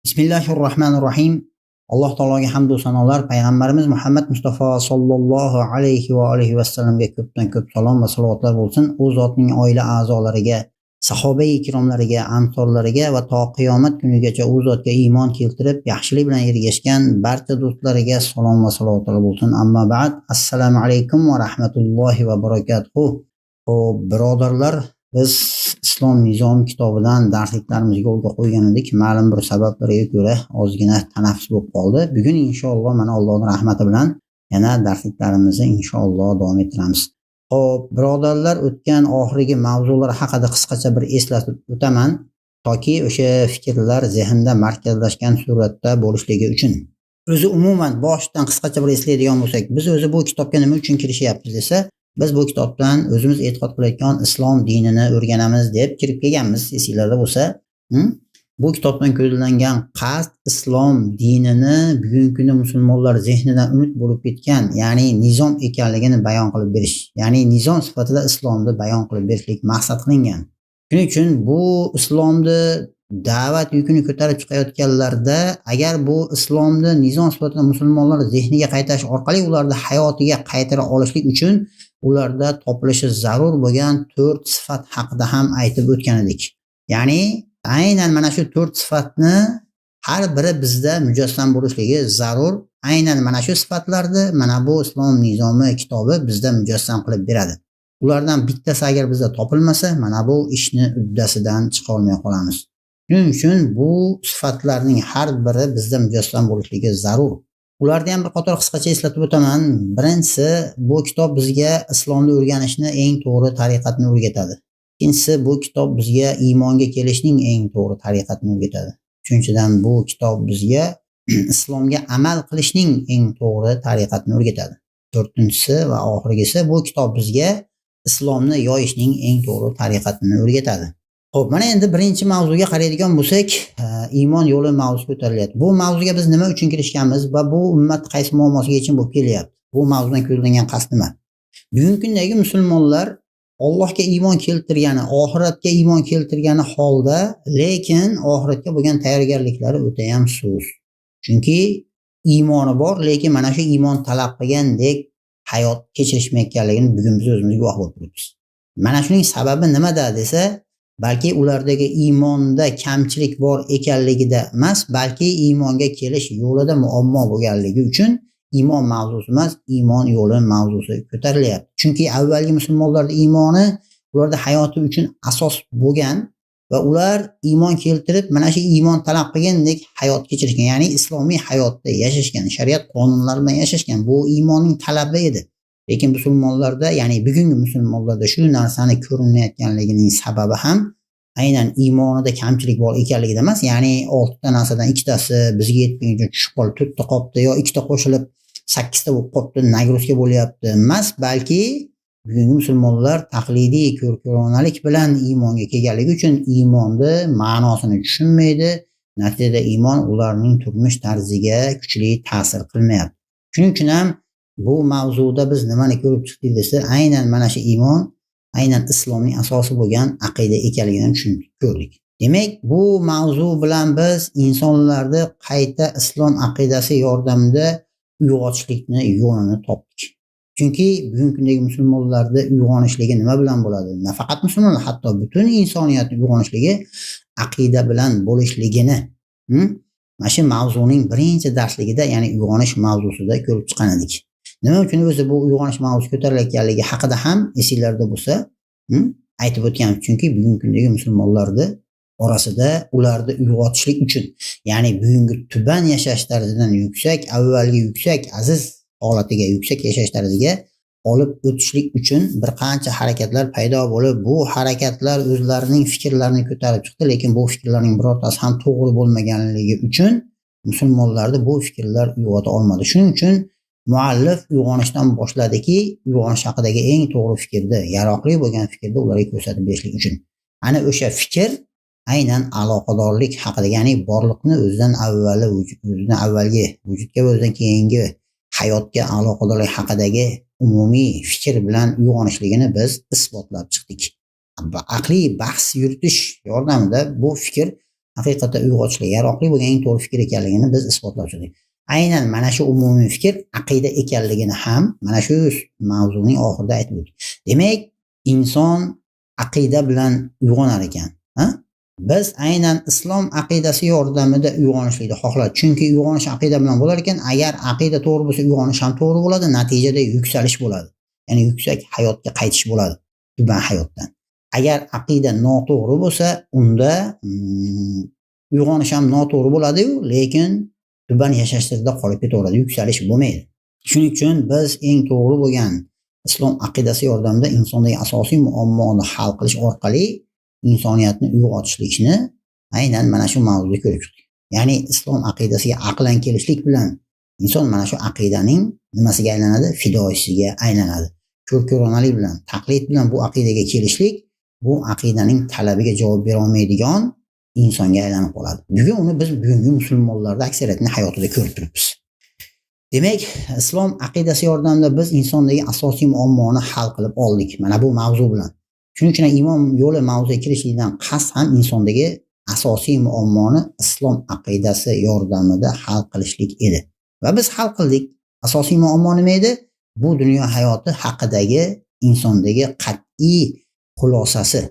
Bismillahir rohmanir rohim. Alloh taologa hamd va sanolar, payg'ambarimiz Muhammad Mustafa sollallohu alayhi va alihi vasallamga ko'pdan ko'p salom va salovatlar bo'lsin. U zotning oila a'zolariga, sahoba ikromlariga, ansorlariga va to qiyomat kunigacha u zotga iymon keltirib, yaxshilik bilan ergashgan barcha do'stlariga salom va salovatlar bo'lsin. Amma ba'd. Assalomu alaykum va rahmatullohi va barakatuh. Xo'p, birodarlar, biz Islom nizomi kitobidan darsliklarimizni yo'lga qo'ygan edik. Ma'lum bir sabablarga ko'ra ozgina tanaffus bo'lib qoldi. Bugun inshaalloh mana Allohning rahmati bilan yana darsliklarimizni inshaalloh davom ettiramiz. Xo'p, birodarlar, o'tgan oxirgi mavzular haqida qisqacha bir eslatib o'taman, toki o'sha fikrlar zehnda markazlashgan suratda bo'lishligi uchun. O'zi umuman boshidan qisqacha bir eslaydigan bo'lsak, biz o'zi bu kitobga nima uchun kirishyapmiz desa, biz bu kitobdan o'zimiz e'tiqod qilayotgan islom dinini o'rganamiz deb kirib kelganmiz, esinglarda bo'lsa. Bu kitobdan ko'zlangan qasd islom dinini bugungi kunda musulmonlar zehnidan unut bo'lib ketgan, ya'ni nizom ekanligini bayon qilib berish, ya'ni nizom sifatida islomni bayon qilib berishlik maqsad qilingan. Shuning uchun bu islomni da'vat yukini ko'tarib chiqayotganlarda agar bu islomni nizom sifatida musulmonlar zehniga qaytarish orqali ularni hayotiga qaytara olishlik uchun ularda topilishi zarur bo'lgan 4 sifat haqida ham aytib o'tgan edik. Ya'ni aynan mana shu 4 sifatni har biri bizda mujassam bo'lishligi zarur. Aynan mana shu sifatlarni mana bu islom nizomi kitobi bizda mujassam qilib beradi. Ulardan bittasi agar bizda topilmasa, mana bu ishni uddasidan chiqa olmay qolamiz. Shuning uchun bu sifatlarning har biri bizda mujassam bo'lishligi zarur. Ularni ham bir qator qisqacha eslatib o'taman. Birinchisi, bu kitob bizga islomni o'rganishni eng to'g'ri tariqatini o'rgatadi. Ikkinchisi, bu kitob bizga iymonga kelishning eng to'g'ri tariqatini o'rgatadi. Uchinchidan, bu kitob bizga islomga amal qilishning eng to'g'ri tariqatini o'rgatadi. To'rtinchisi va oxirgisi, bu kitob bizga islomni yoyishning eng to'g'ri tariqatini o'rgatadi. Xo'p, mana endi birinchi mavzuga qaraydigan bo'lsak, iymon yo'li mavzusi ko'tarilyapti. Bu mavzuga biz nima uchun kirishganmiz va bu ummat qaysi muammosiga yechim bo'lib kelyapti? Bu mavzudan ko'zlangan qasd nima? Bugungi kundagi musulmonlar Allohga iymon keltirgani, oxiratga iymon keltirgani holda, lekin oxiratga bo'lgan tayyorgarliklari o'ta ham sust. Chunki iymoni bor, lekin mana shu iymon talab qilgandek hayot kechirishmayotganligini bugun biz o'zimiz guvoh bo'lib turibmiz. Mana shuning sababi nimada desa, balki ulardagi iymonda kamchilik bor ekanligida emas, balki iymonga kelish yo'lida muammo bo'lganligi uchun iymon mavzusi emas, iymon yo'li mavzusi ko'tarilyapti. Chunki avvalgi musulmonlarning iymoni ularda hayoti uchun asos bo'lgan va ular iymon keltirib, mana shu iymon talab qilgandek hayot kechirishgan, ya'ni islomiy hayotda yashashgan, shariat qonunlari bilan yashashgan. Bu iymonning talabi edi. Lekin musulmonlarda, ya'ni bugungi musulmonlarda shu narsani ko'rinmayotganligining sababi ham aynan iymonida kamchilik bor ekanligida emas, ya'ni 6 ta narsadan ikkitasi bizga yetmaguncha tushib qolib, 4 ta qolibdi yo 2 ta qo'shilib 8 ta bo'lib qolibdi, nagruzka bo'lyapti emas, balki bugungi musulmonlar taqlidiy ko'r-ko'ronalik bilan iymonga kelganligi uchun iymonni ma'nosini tushunmaydi. Natijada iymon ularning turmush tarziga kuchli ta'sir qilmayapti. Shuning uchun ham bu mavzuda biz nimani ko'rib chiqdik desa, aynan mana shu iymon aynan islomning asosi bo'lgan aqida ekanligini tushunib ko'rdik. Demak, bu mavzu bilan biz insonlarni qayta islom aqidasi yordamida uyg'otishlikni yo'lini topdik. Chunki bugungi kundagi musulmonlarni uyg'onishligi nima bilan bo'ladi? Nafaqat musulmonlar, hatto butun insoniyatni uyg'onishligi aqida bilan bo'lishligini, mana shu mavzuning birinchi darsligida, ya'ni uyg'onish mavzusida ko'rib chiqqan edik. Nima uchun o'zi bu uyg'onish mavzusi ko'tarilayotganligi haqida ham esinglarda bo'lsa, aytib o'tganmiz. Chunki bugungi kundagi musulmonlarni orasida ularni uyg'otishlik uchun, ya'ni bugungi tuban yashash tarzidan yuksak, avvalgi yuksak aziz holatiga, yuksak yashash tarziga olib o'tishlik uchun bir qancha harakatlar paydo bo'lib, bu harakatlar o'zlarining fikrlarini ko'tarib chiqdi, lekin bu fikrlarning birortasi ham to'g'ri bo'lmaganligi uchun musulmonlarni bu fikrlar uyg'ota olmadi. Shuning uchun muallif uyg'onishdan boshladiki, uyg'onish haqidagi eng to'g'ri fikrni, yaroqli bo'lgan fikrni ularga ko'rsatib berishlik uchun. Ana o'sha fikr aynan aloqadorlik haqida, ya'ni borliqni o'zidan avvali, o'zidan avvalgi vujudga va o'zidan keyingi hayotga aloqadorlik haqidagi umumiy fikr bilan uyg'onishligini biz isbotlab chiqdik. Aqliy bahs yuritish yordamida bu fikr haqiqatda uyg'otishlik yaroqli bo'lgan eng to'g'ri fikr ekanligini biz isbotlab chiqdik. Aynan mana shu umumiy fikr aqida ekanligini ham mana shu mavzuning oxirida aytib o'tdik. Demak, inson aqida bilan uyg'onar ekan. Ha? Biz aynan islom aqidasi yordamida uyg'onishlikni xohladik. Chunki uyg'onish aqida bilan bo'lar ekan, agar aqida to'g'ri bo'lsa, uyg'onish ham to'g'ri bo'ladi, natijada yuksalish bo'ladi. Ya'ni yuksak hayotga qaytish bo'ladi tuban hayotdan. Agar aqida noto'g'ri bo'lsa, unda uyg'onish ham noto'g'ri bo'ladi-yu, lekin tuban yashashda qolib ketaveradi, yuksalish bo'lmaydi. Shuning uchun biz eng to'g'ri bo'lgan islom aqidasi yordamida insondagi asosiy muammoni hal qilish orqali insoniyatni uyg'otishlikni aynan mana shu mavzuda ko'rib chiqdik. Ya'ni islom aqidasiga aqlan kelishlik bilan inson mana shu aqidaning nimasiga aylanadi? Fidoyisiga aylanadi. Ko'r-ko'ronalik bilan, taqlid bilan bu aqidaga kelishlik bu aqidaning talabiga javob bera olmaydigan insonga aylanib qoladi. Bugun uni biz bugungi musulmonlarda aksariyatning hayotida ko'rib turibmiz. Demak, islom aqidasi yordamida biz insondagi asosiy muammoni hal qilib oldik mana bu mavzu bilan. Shuning uchun iymon yo'li mavzuga kirishlikdan qasd ham insondagi asosiy muammoni islom aqidasi yordamida hal qilishlik edi. Va biz hal qildik. Asosiy muammo nima edi? Bu dunyo hayoti haqidagi insondagi qat'iy xulosasi.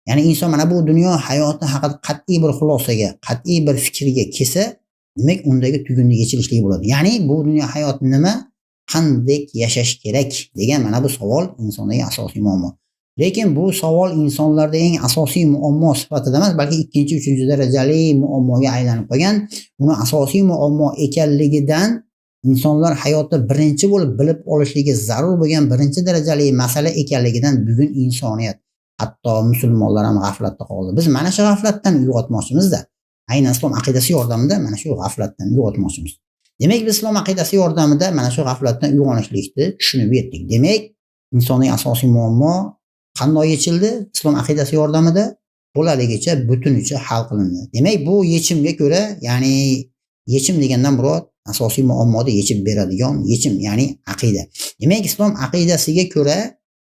Ya'ni inson mana bu dunyo hayoti haqida qat'iy bir xulosaga, qat'iy bir fikrga kelsa, demak undagi tugunni yechilishligi bo'ladi. Ya'ni bu dunyo hayoti nima, qanday yashash kerak degan mana bu savol insondagi asosiy muammo. Lekin bu savol insonlarda eng asosiy muammo sifatida emas, balki ikkinchi, uchinchi darajali muammoga aylanib qolgan. Uni asosiy muammo ekanligidan insonlar hayotda birinchi bo'lib bilib olishligi zarur bo'lgan birinchi darajali masala ekanligidan bugun insoniyat, hatto musulmonlar ham g'aflatda qoldi. Biz mana shu g'aflatdan uyg'otmoqchimizda. Aynan islom aqidasi yordamida mana shu g'aflatdan uyg'otmoqchimiz. Demak, biz islom aqidasi yordamida mana shu g'aflatdan uyg'onishlikni tushunib yetdik. Demak, insonning asosiy muammo qanday yechildi? Islom aqidasi yordamida to'laligicha, butunicha hal qilindi. Demak, bu yechimga ko'ra, ya'ni yechim degandan murod asosiy muammoni yechib beradigan yechim, ya'ni aqida. Demak, islom aqidasiga ko'ra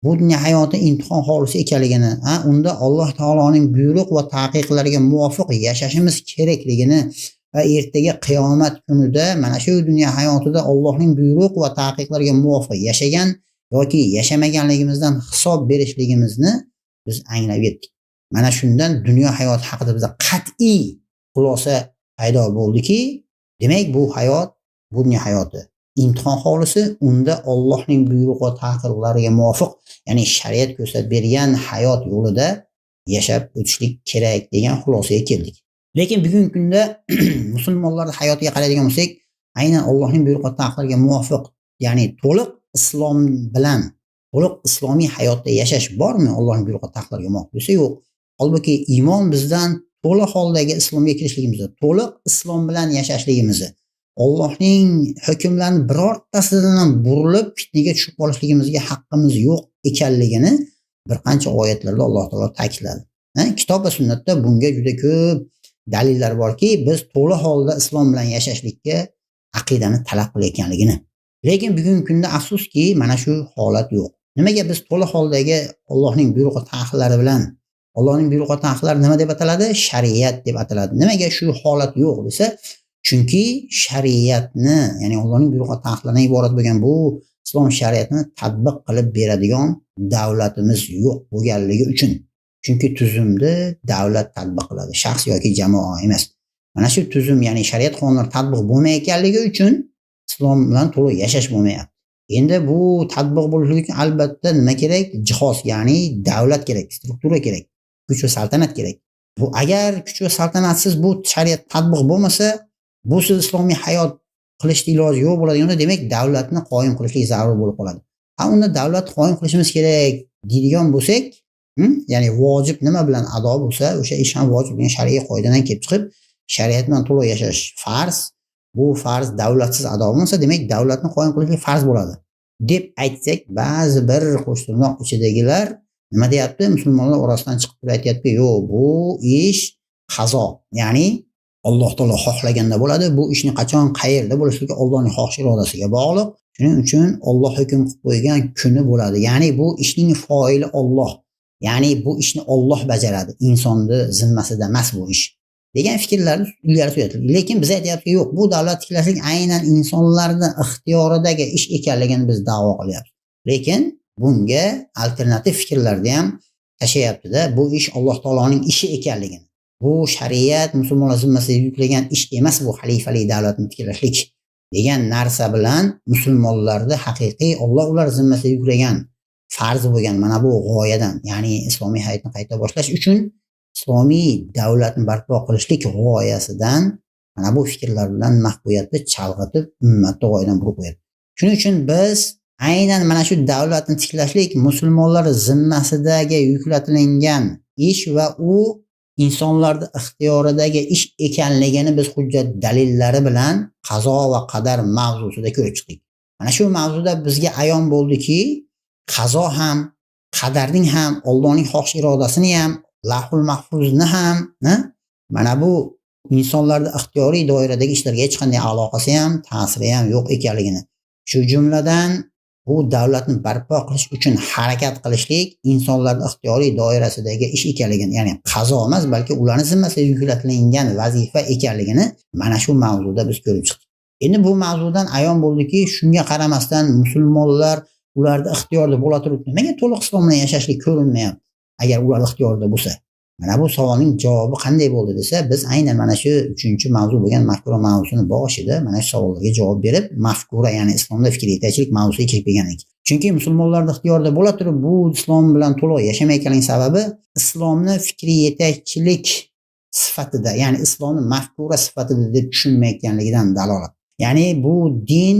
bu dunyo hayoti imtihon hovlisi ekanligini, unda Alloh taoloning buyruq va taqiqlariga muvofiq yashashimiz kerakligini va ertaga qiyomat kunida mana shu dunyo hayotida Allohning buyruq va taqiqlariga muvofiq yashagan yoki yashamaganligimizdan hisob berishligimizni biz anglab yetdik. Mana shundan dunyo hayoti haqida bizda qat'iy xulosa paydo bo'ldiki, demak bu hayot, bu dunyo hayoti imtihon hovlisi, unda Allohning buyruq va taqiqlariga muvofiq, ya'ni shariat ko'rsatib bergan hayot yo'lida yashab o'tishlik kerak degan xulosaga keldik. Lekin bugungi kunda musulmonlar hayotiga qaraydigan bo'lsak, aynan Allohning buyruq va taqiqlariga muvofiq, ya'ni to'liq islom bilan, to'liq islomiy hayotda yashash bormi Allohning buyruq va taqiqlariga muvofiq desa, yo'q. Holbuki iymon bizdan to'liq holdagi islomga kirishligimizni, to'liq islom bilan yashashligimizni, Allohning hukmlarini birortasidan ham burilib fitnaga tushib qolishligimizga haqqimiz yo'q ekanligini bir qancha oyatlarda Alloh taolo ta'kidladi. Kitob va sunnatda bunga juda ko'p dalillar borki, biz to'liq holda islom bilan yashashlikka aqidani talab qilayotganligini. Lekin bugungi kunda afsuski mana shu holat yo'q. Nimaga biz to'liq holdagi Allohning buyruq va taqiqlari bilan, Allohning buyruq va taqiqlari nima deb ataladi? Shariat deb ataladi. Nimaga shu holat yo'q desa, chunki shariatni, ya'ni Allohning buyruq va taqiqlaridan iborat bo'lgan bu islom shariatini tatbiq qilib beradigan davlatimiz yo'q bo'lganligi uchun. Chunki tuzumni davlat tatbiq qiladi, shaxs yoki jamoa emas. Mana shu tuzum, ya'ni shariat qonunlari tatbiq bo'lmayotganligi uchun islom bilan to'liq yashash bo'lmayapti. Endi bu tatbiq bo'lishligi uchun albatta nima kerak? Jihoz, ya'ni davlat kerak, struktura kerak, kuch va saltanat kerak. Bu agar kuch va saltanatsiz bu shariat tatbiq bo'lmasa, busiz islomiy hayot qilishni iloji yo'q bo'ladi. Demak, davlatni qoyim qilishlik zarur bo'lib qoladi. Ha, unda davlat qoyim qilishimiz kerak deydigan bo'lsak, ya'ni vojib nima bilan ado bo'lsa, o'sha ish ham vojib degan shar'iy qoidadan kelib chiqib, shariat bilan to'liq yashash farz. Bu farz davlatsiz ado bo'lmasa, demak davlatni qoyim qilishlik farz bo'ladi deb aytsak, ba'zi bir qo'shtirnoq ichidagilar nima deyapti? Musulmonlar orasidan chiqib turib aytyapti, yo'q, bu ish qazo, ya'ni Alloh taolo xohlaganda bo'ladi. Bu ishni qachon, qayerda bo'lishligi Allohning xohish irodasiga bog'liq. Shuning uchun Alloh hukm qilib qo'ygan kuni bo'ladi. Ya'ni bu ishning foili Alloh. Ya'ni bu ishni Alloh bajaradi. Insonni zimmasida emas bu ish. degan fikrlarni ilgari suryapti. Lekin biz aytyapmizki, yo'q, bu davlat tiklashlik aynan insonlarni ixtiyoridagi ish ekanligini biz da'vo qilyapmiz. Lekin bunga alternativ fikrlarni ham tashlayapti-da, bu ish Alloh taoloning ishi ekanligini. Bu shariat musulmonlar zimmasiga yuklagan ish emas, bu xalifalik davlatni tiklashlik degan narsa bilan musulmonlarni haqiqiy Alloh ular zimmasiga yuklagan farz bo'lgan mana bu g'oyadan, ya'ni islomiy hayotni qayta boshlash uchun islomiy davlatni barpo qilishlik g'oyasidan mana bu fikrlar bilan mahbuyatni chalg'itib, ummatni g'oyadan burib qo'yadi. Shuning uchun biz aynan mana shu davlatni tiklashlik musulmonlar zimmasidagi yuklatilingan ish va u insonlarning ixtiyoridagi ish ekanligini biz hujjat dalillari bilan qazo va qadar mavzusida ko'rib chiqdik. Mana shu mavzuda bizga ayon bo'ldiki, qazo ham, qadarning ham, Allohning xohish irodasini ham, Lavhul mahfuzni ham, mana bu insonlarning ixtiyoriy doiradagi ishlarga hech qanday aloqasi ham, ta'siri ham yo'q ekanligini, shu jumladan bu davlatni barpo qilish uchun harakat qilishlik insonlarning ixtiyoriy doirasidagi ish ekanligini, ya'ni qazo emas, balki ularning zimmasiga yuklatilingan vazifa ekanligini mana shu mavzuda biz ko'rib chiqdik. Endi bu mavzudan ayon bo'ldiki, shunga qaramasdan musulmonlar ularni ixtiyorida bo'la turib nimaga to'liq islom bilan yashashlik ko'rinmayapti, agar ular ixtiyorida bo'lsa? Mana bu savolning javobi qanday bo'ldi desa, biz aynan mana shu 3-mavzu bo'lgan mafkura mavzusini boshida mana shu savollarga javob berib, mafkura, ya'ni islomda fikr yetakchilik mavzusiga kirib kelgan edik. Chunki musulmonlarning ixtiyorida bo'la turib bu islom bilan to'liq yashamayotganlik sababi islomni fikriy yetakchilik sifatida, ya'ni islomni mafkura sifatida deb tushunmayotganligidan dalolat. Ya'ni bu din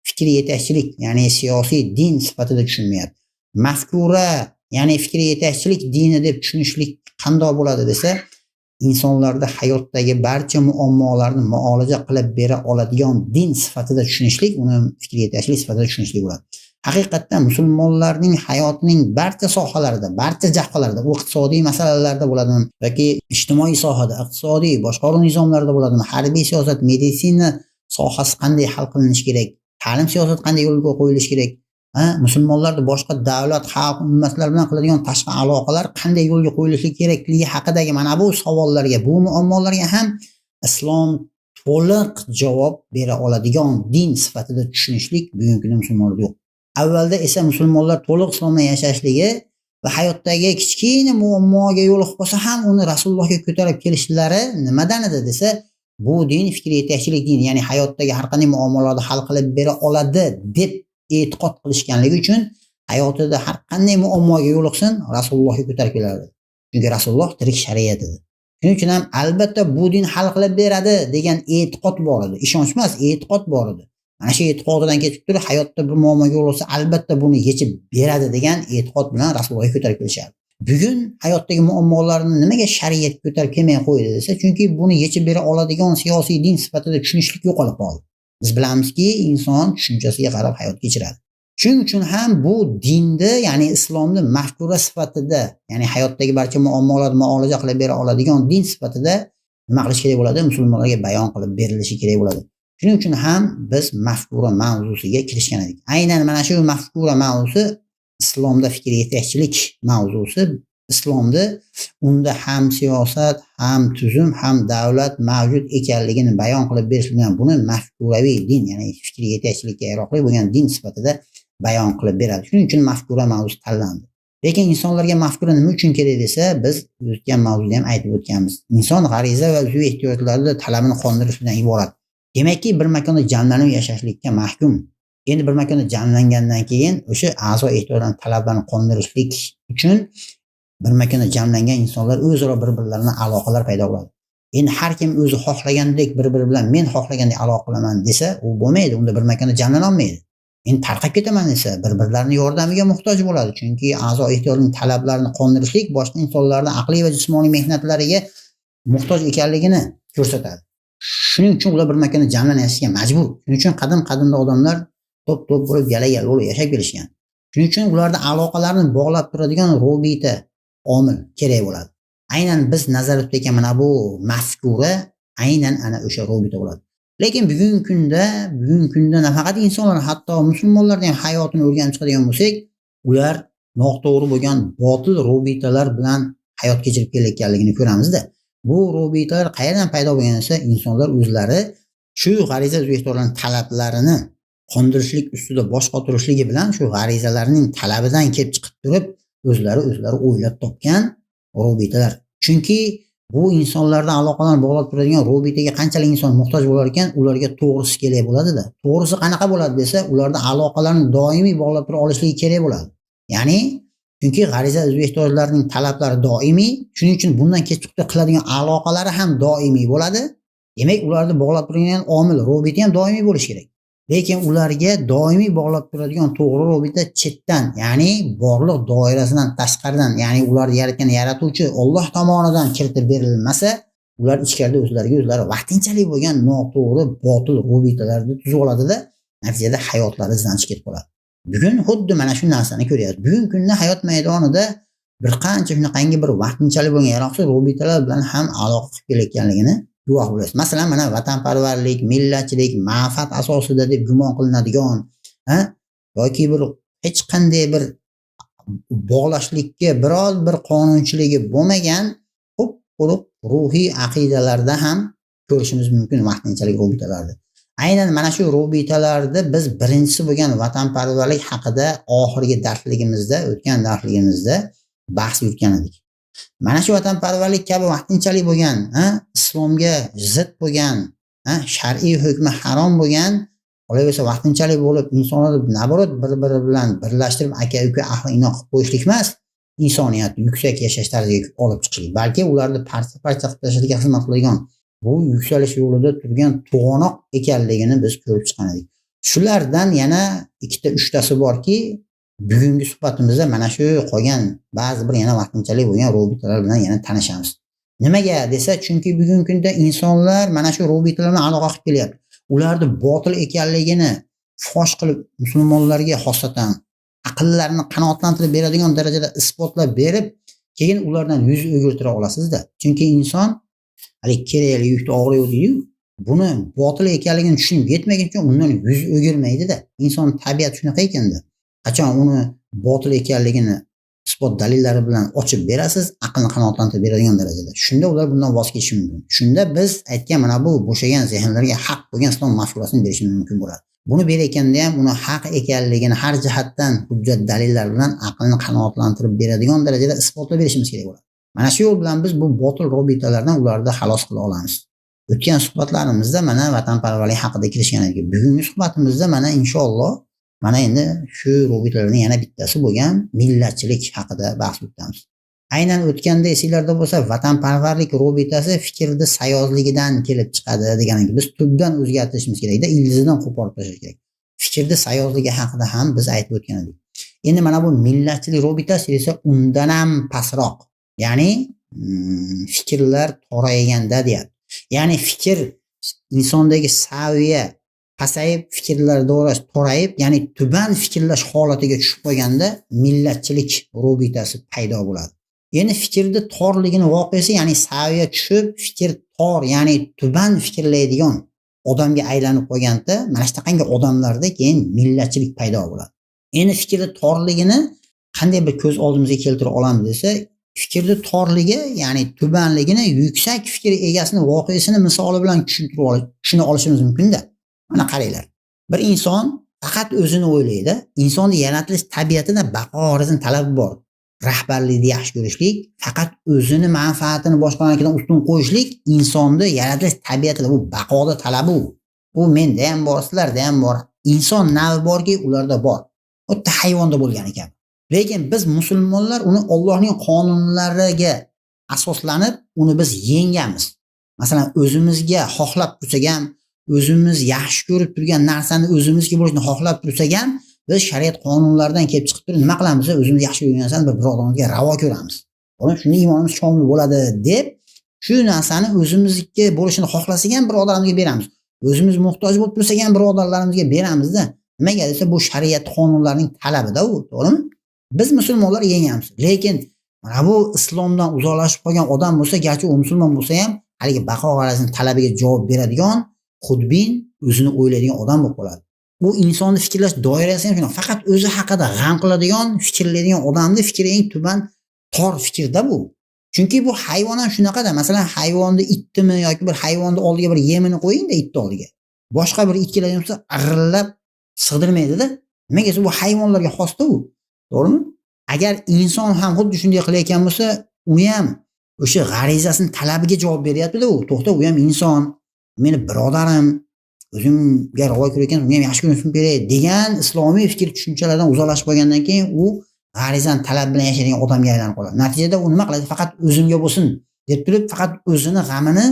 fikriy yetakchilik, ya'ni siyosiy din sifatida tushunmayapti. Mafkura, ya'ni fikriy yetakchilik dini deb tushunishlik qandoq bo'ladi desa, insonlarda hayotdagi barcha muammolarni muolaja qilib bera oladigan din sifatida tushunishlik, uni fikriy yetakchilik sifatida tushunishlik bo'ladi. Haqiqatda musulmonlarning hayotining barcha sohalarida, barcha jabhalarida, u iqtisodiy masalalarda bo'ladimi yoki ijtimoiy sohada, iqtisodiy boshqaruv nizomlarida bo'ladimi, harbiy siyosat, meditsina sohasi qanday hal qilinishi kerak, ta'lim siyosati qanday yo'lga qo'yilishi kerak, musulmonlarni boshqa davlat, xalq, ummatlar bilan qiladigan tashqi aloqalar qanday yo'lga qo'yilishi kerakligi haqidagi mana bu savollarga, bu muammolarga ham islom to'liq javob bera oladigan din sifatida tushunishlik bugungi kunda musulmonlarda yo'q. Avvalda esa musulmonlar to'liq islom bilan yashashligi va hayotdagi kichkina muammoga yo'liqib qolsa ham uni Rasulullohga ko'tarib kelishlari nimadan edi desa, bu din fikriy yetakchilik dini, ya'ni hayotdagi har qanday muammolarni hal qilib bera oladi deb e'tiqod qilishganligi uchun hayotida har qanday muammoga yo'liqsin Rasulullohga ko'tarib kelardi. Chunki Rasululloh tirik shariat edi. Shuning uchun ham albatta bu din hal qilib beradi degan e'tiqod bor edi. Ishonch emas, e'tiqod bor edi. Mana shu e'tiqodidan ketib turib hayotda bir muammoga yo'liqsa albatta buni yechib beradi degan e'tiqod bilan Rasulullohga ko'tarib kelishardi. Bugun hayotdagi muammolarni nimaga shariat ko'tarib kelmay qo'ydi desa, chunki buni yechib bera oladigan siyosiy din sifatida tushunishlik yo'qolib qoldi. Biz bilamizki, inson tushunchasiga qarab hayot kechiradi. Shuning uchun ham bu dinni, ya'ni islomni mafkura sifatida, ya'ni hayotdagi barcha muammolarni muolaja qilib bera oladigan din sifatida nima qilish kerak bo'ladi? Musulmonlarga bayon qilib berilishi kerak bo'ladi. Shuning uchun ham biz mafkura mavzusiga kirishgan edik. Aynan mana shu mafkura mavzusi islomda fikr yetakchilik mavzusi, islomda unda ham siyosat, ham tuzum, ham davlat mavjud ekanligini bayon qilib berish bilan buni mafkuraviy din, ya'ni fikr yetakchilikka yaroqli bo'lgan din sifatida bayon qilib beradi. Shuning uchun mafkura mavzusi tanlandi. Lekin insonlarga mafkura nima uchun kerak desa, biz o'tgan mavzuda ham aytib o'tganmiz. Inson g'ariza va uzviy ehtiyojlarni talabini qondirish bilan iborat. Demakki, bir makonda jamlanib yashashlikka mahkum. Endi bir makonda jamlangandan keyin o'sha a'zo ehtiyojlarini talablarini qondirishlik uchun bir makonda jamlangan insonlar o'zaro bir-birlarini aloqalar paydo bo'ladi. Endi har kim o'zi xohlagandek bir-biri bilan men xohlagandek aloqa qilaman desa, u bo'lmaydi, unda bir makonda jamlana olmaydi. Endi tarqab ketaman desa, bir-birlarining yordamiga muhtoj bo'ladi. Chunki a'zo ehtiyojning talablarini qondirishlik boshqa insonlarning aqliy va jismoniy mehnatlariga muhtoj ekanligini ko'rsatadi. Shuning uchun ular bir makonda jamlanishga majbur. Shuning uchun qadim-qadimda odamlar to'p-to'p bo'lib, gala-gala bo'lib yashab kelishgan. Shuning uchun ularda aloqalarni bog'lab turadigan robita omil kerak bo'ladi. Aynan biz nazarda tutayotgan mana bu mafkura aynan ana o'sha robita bo'ladi. Lekin bugungi kunda nafaqat insonlar, hatto musulmonlarning ham hayotini o'rganib chiqadigan bo'lsak, ular noto'g'ri bo'lgan botil robitalar bilan hayot kechirib kelayotganligini ko'ramizda. Bu robitalar qayerdan paydo bo'lgan desa, insonlar o'zlari shu g'ariza uzviy ehtiyojlarning talablarini qondirishlik ustida bosh qotirishligi bilan shu g'arizalarning talabidan kelib chiqib turib o'zlari o'ylab topgan robitalar. Chunki bu insonlardan aloqalarni bog'lab turadigan robitaga qanchalik inson muhtoj bo'lar ekan, ularga to'g'risi kerak bo'ladida. To'g'risi qanaqa bo'ladi desa, ularda aloqalarni doimiy bog'lab tura olishligi kerak bo'ladi. Ya'ni chunki g'ariza uzviy ehtiyojlarning talablari doimiy, shuning uchun bundan kelib chiqib qiladigan aloqalari ham doimiy bo'ladi. Demak, ularni bog'lab turgan omil robita ham doimiy bo'lishi kerak. Lekin ularga doimiy bog'lab turadigan to'g'ri robita chetdan, ya'ni borliq doirasidan tashqaridan, ya'ni ularni yaratgan yaratuvchi Alloh tomonidan kiritib berilmasa, ular ichkarida o'zlariga o'zlari vaqtinchalik bo'lgan noto'g'ri, botil robitalarni tuzib oladida, natijada hayotlari izdan chiqib ketib qoladi. Bugun xuddi mana shu narsani ko'ryapmiz. Bugungi kunda hayot maydonida bir qancha shunaqangi bir vaqtinchalik bo'lgan yaroqsiz robitalar bilan ham aloqa qilib kelayotganligini guvoh bo'lasiz. Masalan, mana vatanparvarlik, millatchilik, manfaat asosida deb gumon qilinadigan, yoki bir hech qanday bir bog'lashlikka biror bir qonunchiligi bo'lmagan quruq ruhiy aqidalarda ham ko'rishimiz mumkin vaqtinchalik robitalarni. Aynan mana shu robitalarni biz birinchisi bo'lgan vatanparvarlik haqida oxirgi darsligimizda, o'tgan darsligimizda bahs yuritgan edik. Mana shu vatanparvarlik kabi vaqtinchalik bo'lgan, islomga zid bo'lgan, shar'iy hukmi harom bo'lgan, qolaversa vaqtinchalik bo'lib insonlarni naborot bir-biri bilan birlashtirib aka-uka ahli inoq qilib qo'yishlik emas, insoniyatni yuksak yashash tarziga olib chiqishlik, balki ularni parcha-parcha qilib tashlashga xizmat qiladigan bu yuksalish yo'lida turgan to'g'anoq ekanligini biz ko'rib chiqqan edik. Shulardan yana ikkita uchtasi borki, bugungi suhbatimizda mana shu qolgan ba'zi bir yana vaqtinchalik bo'lgan robitalar bilan yana tanishamiz. Nimaga desa, chunki bugungi kunda insonlar mana shu robitalar bilan aloqa qilib kelyapti. Ularni botil ekanligini fosh qilib musulmonlarga xosatan aqllarini qanoatlantirib beradigan darajada isbotlab berib, keyin ulardan yuz o'girtira olasizda. Chunki inson haligi kerakli yukni og'ir deydi-yu, buni botil ekanligini tushunib yetmaguncha undan yuz o'girmaydida. Inson tabiati shunaqa ekanda. Qachon uni botil ekanligini isbot dalillari bilan ochib berasiz, aqlni qanoatlantirib beradigan darajada. Shunda ular bundan voz kechishi mumkin. Shunda biz aytgan mana bu bo'shagan zehnlarga haq bo'lgan islom mafkurasini berishimiz mumkin bo'ladi. Buni berayotganda ham uni haq ekanligini har jihatdan hujjat dalillar bilan aqlni qanoatlantirib beradigan darajada isbotlab berishimiz kerak bo'ladi. Mana shu yo'l bilan biz bu botil robitalardan ularni xalos qila olamiz. O'tgan suhbatlarimizda mana vatanparvarlik haqida kirishgan edik. Bugungi suhbatimizda mana inshaalloh mana endi shu robitalarning yana bittasi bo'lgan millatchilik haqida bahs yuritamiz. Aynan o'tganda esinglarda bo'lsa, vatanparvarlik robitasi fikrni sayozligidan kelib chiqadi degan edik. Biz tubdan o'zgartirishimiz kerakda, ildizidan qo'porib tashlash kerak. Fikrni sayozligi haqida ham biz aytib o'tgan edik. Endi mana bu millatchilik robitasi esa undan ham pastroq. Ya'ni fikrlar torayganda deyapti. Ya'ni fikr insondagi saviya pasayib, fikrlar doirasi torayib, ya'ni tuban fikrlash holatiga tushib qolganda millatchilik robitasi paydo bo'ladi. Endi fikrni torligini voqeasi, ya'ni saviya tushib, fikr tor, ya'ni tuban fikrlaydigan odamga aylanib qolganda, mana shunaqangi odamlarda keyin millatchilik paydo bo'ladi. Endi fikrni torligini qanday bir ko'z oldimizga keltira olamiz desa, fikrni torligi, ya'ni tubanligini yuksak fikr egasini voqeasini misoli bilan tushuna olishimiz mumkin-da. Mana qaranglar. Bir inson faqat o'zini o'ylaydi. Insonni yaratilish tabiatida baqo g'arazini talabi bor. Rahbarlikni yaxshi ko'rishlik, faqat o'zini manfaatini boshqalarnikidan ustun qo'yishlik insonni yaratilish tabiatida bu baqoda talabi u. Bu menda ham bor, sizlarda ham bor. Inson navi borki, ularda bor. Xuddi hayvonda bo'lgani kabi. Lekin biz musulmonlar uni Allohning qonunlariga asoslanib, uni biz yengamiz. Masalan, o'zimizga xohlab tursak ham, o'zimiz yaxshi ko'rib turgan narsani o'zimizga bo'lishini xohlab tursak ham, biz shariat qonunlaridan kelib chiqib turib nima qilamiz? O'zimiz yaxshi ko'rgan narsani bir birodarimizga ravo ko'ramiz. To'g'rimi? Shunda iymonimiz komil bo'ladi deb shu narsani o'zimizniki bo'lishini xohlasak ham birodarimizga beramiz. O'zimiz muhtoj bo'lib tursak ham birodarlarimizga beramizda. Nimaga desa, bu shariat qonunlarining talabida u, to'g'rimi? Biz musulmonlar yengamiz. Lekin mana bu islomdan uzoqlashib qolgan odam bo'lsa, garchi u musulmon bo'lsa ham, haligi baqo g'arazini talabiga javob beradigan, xudbin, o'zini o'ylaydigan odam bo'lib qoladi. Bu insonni fikrlash doirasi ham shunaqa. Faqat o'zi haqida g'am qiladigan, fikrlaydigan odamning fikri eng tuban, tor fikrda bu. Chunki bu hayvon ham shunaqada. Masalan, hayvonni itdimi yoki bir hayvonni oldiga bir yemini qo'ying-da itni oldiga. Boshqa bir it keladigan bo'lsa, g'irillab sig'dirmaydi-da. Nimaga desa bu hayvonlarga xosda u. To'g'rimi? Agar inson ham xuddi shunday qilayotgan bo'lsa, u ham o'sha g'arizasini talabiga javob beryapti-da u. To'xta, u ham inson, meni birodarim, o'zimga ravo ko'rayotgan, unga ham yaxshi ko'rishim kerak degan islomiy fikr tushunchalardan uzoqlashib qolgandan keyin u g'arizani talab bilan yashaydigan odamga aylanib qoladi. Natijada u nima qiladi? Faqat o'zimga bo'lsin deb turib, faqat o'zini g'amini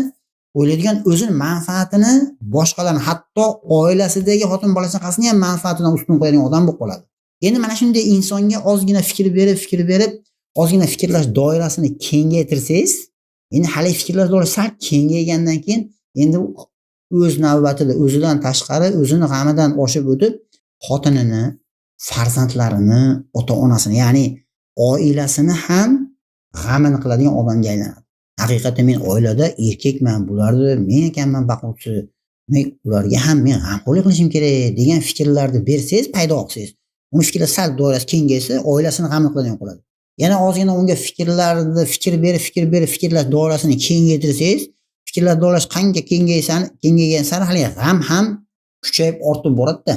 o'ylaydigan, o'zini manfaatini boshqalarni, hatto oilasidagi xotin bola chaqasini ham manfaatidan ustun qo'yadigan odam bo'lib qoladi. Endi mana shunday insonga ozgina fikr berib, fikr berib, ozgina fikrlash doirasini kengaytirsangiz, endi hali fikrlash doirasi sal kengaygandan keyin endi o'z navbatida o'zidan tashqari o'zini g'amidan oshib o'tib, xotinini, farzandlarini, ota-onasini, ya'ni oilasini ham g'amini qiladigan odamga aylanadi. Haqiqatda men oilada erkakman, bularni men ekanman boquvchi, demak ularga ham men g'amxo'rlik qilishim kerak degan fikrlarni bersangiz, paydo qilsangiz, uni fikri sal doirasi kengaysa, oilasini g'amini qiladigan qoladi. Yana ozgina unga fikrlarni fikr berib, fikr berib, fikrlash doirasini kengaytirsangiz, fikrlar doirasi qancha kengaygan sari hali g'am ham kuchayib ortib boradi-da.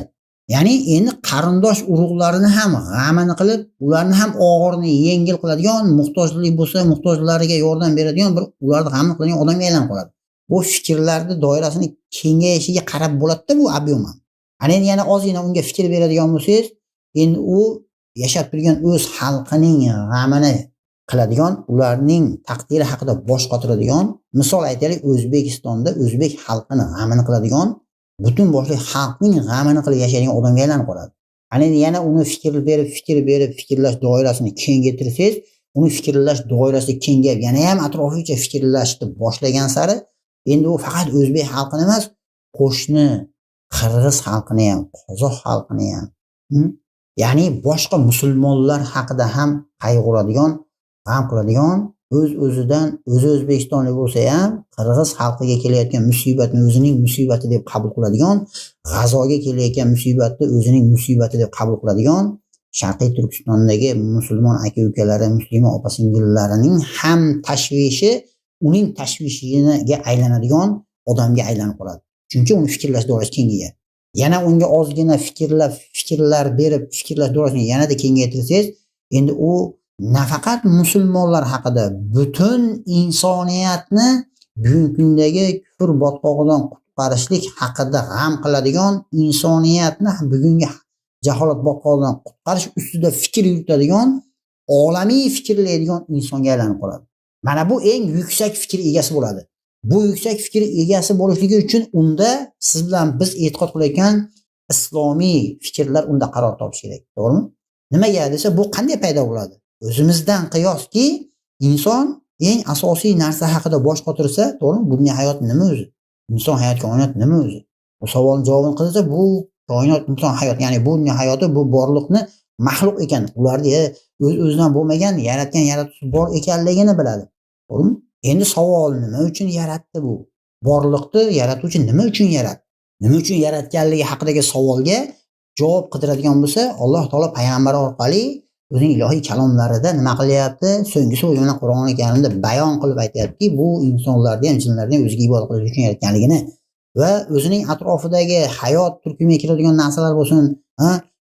Ya'ni endi qarindosh urug'larini ham g'amini qilib, ularni ham og'irini yengil qiladigan, muhtojlik bo'lsa muhtojlariga yordam beradigan bir ularni g'amini qiladigan odamga aylanib qoladi. Bu fikrlarni doirasini kengayishiga qarab bo'ladi-da bu объем ham. Ana endi yana ozgina unga fikr beradigan bo'lsangiz, endi u yashab turgan o'z xalqining g'amini qiladigan, ularning taqdiri haqida bosh qotiradigan, misol aytaylik, O'zbekistonda o'zbek xalqini g'amini qiladigan, butun boshli xalqning g'amini qilib yashaydigan odamga aylanib qoladi. Ana endi yana uni fikr berib, fikr berib, fikrlash doirasini kengaytirsangiz, uni fikrlash doirasi kengayib, yana ham atroficha fikrlashni boshlagan sari endi u faqat o'zbek xalqini emas, qo'shni qirg'iz xalqini ham, qozoq xalqini ham, ya'ni boshqa musulmonlar haqida ham qayg'uradigan, g'am qiladigan, o'z-o'zidan o'zi o'zbekistonlik bo'lsa ham qirg'iz xalqiga kelayotgan musibatni o'zining musibati deb qabul qiladigan, G'azoga kelayotgan musibatni o'zining musibati deb qabul qiladigan, Sharqiy Turkistondagi musulmon aka-ukalari, musulmon opa-singillarining ham tashvishi uning tashvishiga aylanadigan odamga aylanib qoladi. Chunki uni fikrlash doirasi kengayadi. Yana unga ozgina fikrlar berib, fikrlash doirasini yanada kengaytirsangiz, endi u nafaqat musulmonlar haqida, butun insoniyatni bugungi kundagi kufr botqog'idan qutqarishlik haqida g'am qiladigan, insoniyatni bugungi jaholat botqog'idan qutqarish ustida fikr yuritadigan, olamiy fikrlaydigan insonga aylanib qoladi. Mana bu eng yuksak fikr egasi bo'ladi. Bu yuksak fikr egasi bo'lishligi uchun unda siz bilan biz e'tiqod qilayotgan islomiy fikrlar unda qaror topishi kerak, to'g'rimi? Nimaga desa, bu qanday paydo bo'ladi? O'zimizdan qiyoski, inson eng asosiy narsa haqida bosh qotirsa, to'g'rimi? Bu dunyo hayot nima o'zi? Inson hayot, koinot nima o'zi? Bu savolning javobini qilsa, bu koinot, inson hayot, ya'ni bu dunyo hayoti, bu borliqni maxluq ekan, ularni o'z-o'zidan bo'lmagan, yaratgan yaratuvchi bor ekanligini biladi. To'g'rimi? Endi savol, nima uchun yaratdi bu? Borliqni yaratuvchi nima uchun yaratdi? Nima uchun yaratganligi haqidagi savolga javob qidiradigan bo'lsa, Alloh taolo payg'ambari orqali o'zining ilohiy kalomlarida nima qilyapti? So'nggi so'zi bilan Qur'oni Karimda bayon qilib aytyaptiki, bu insonlarni ham, jinlarni ham o'ziga ibodat qilish uchun yaratganligini va o'zining atrofidagi hayot turkumiga kiradigan narsalar bo'lsin,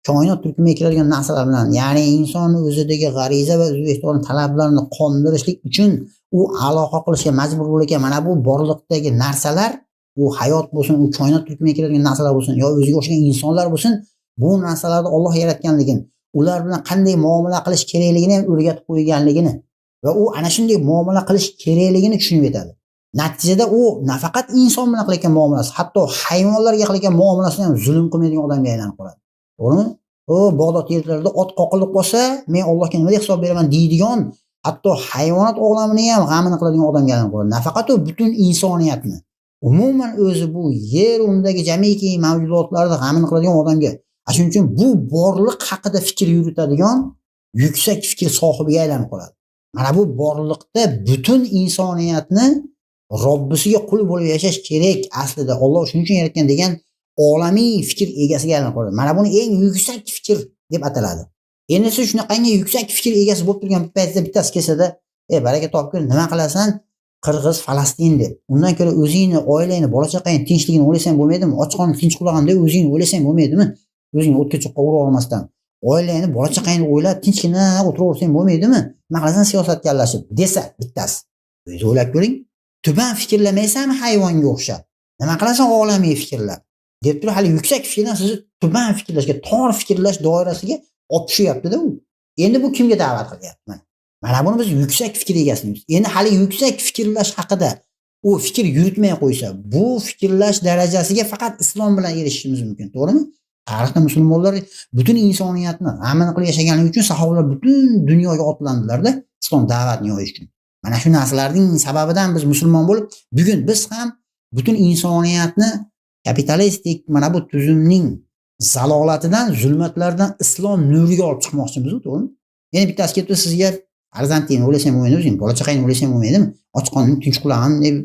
koinot turkumiga kiradigan narsalar bilan, ya'ni inson o'zidagi g'ariza va o'zbekiston talablarini qondirishlik uchun u aloqa qilishga majbur bo'layotgan mana bu borliqdagi narsalar, u hayot bo'lsin, u koinot turkumiga kiradigan narsalar bo'lsin, yo o'ziga o'xshagan insonlar bo'lsin, bu narsalarni Alloh yaratganligini, ular bilan qanday muomala qilish kerakligini ham o'rgatib qo'yganligini va u ana shunday muomala qilish kerakligini tushunib yetadi. Natijada u nafaqat inson bilan qilayotgan muomalasi, hatto hayvonlarga qilayotgan muomalasini ham zulm qilmaydigan odamga aylanib qoladi. To'g'rimi? O Bag'dod yerlarida ot qoqilib qolsa, men Allohga nima deb hisob beraman deydigan, hatto hayvonot olamini ham g'amini qiladigan odamga aylanib qoladi. Nafaqat u butun insoniyatni, umuman o'zi bu yer undagi jamiki mavjudotlarni g'amini qiladigan odamga. Shuning uchun bu borliq haqida fikr yuritadigan yuksak fikr sohibiga aylanib qoladi. Mana bu borliqda butun insoniyatni Robbisiga qul bo'lib yashash kerak aslida. Alloh shuning uchun yaratgan degan olamiy fikr egasiga aylanib qoladi. Mana buni eng yuksak fikr deb ataladi. Endi siz shunaqangi yuksak fikr egasi bo'lib turgan paytda bittasi kelsada, Baraka topgin, nima qilasan Qirg'iz, Falastin deb. Undan ko'ra o'zingni, oilangni, bola chaqangni tinchligini o'ylasang bo'lmaydimi? Och qorning tinch uxlaganda o'zingni o'ylasang bo'lmaydimi? O'zingni o'tga cho'qqa urib olmasdan. Oilangni, bola chaqangni o'ylab tinchgina o'tiraversang bo'lmaydimi? Nima qilasan siyosatga aralashib desa bittasi. O'zingiz o'ylab ko'ring. Tuban fikrlamaysanmi hayvonga o'xshab? Nima qilasan olamiy fikrlab? Deb turib hali yuksak fikrdan sizni tuban fikrlashga, tor fikrlash doirasiga olib tushyapti-da u. Endi bu kimga da'vat qilyapti? Mana. Mana buni biz yuksak fikr egasi deymiz. Endi hali yuksak fikrlash haqida u fikr yuritmay qo'ysa, bu fikrlash darajasiga faqat islom bilan erishishimiz mumkin, to'g'rimi? Tarixda musulmonlar butun insoniyatni g'amini qilib yashaganligi uchun sahobalar butun dunyoga otlandilarda islom da'vatini yoyish uchun. Mana shu narsalarning sababidan biz musulmon bo'lib, bugun biz ham butun insoniyatni kapitalistik mana bu tuzumning zalolatidan, zulmatlardan islom nuriga olib chiqmoqchimiz, to'g'rimi? Yana bittasi kelibdi sizga, farzandingni o'ylasang bo'lmaydi, o'zing bola chaqangni o'ylasang bo'lmaydimi? Och qorning tinch uxlag'in deb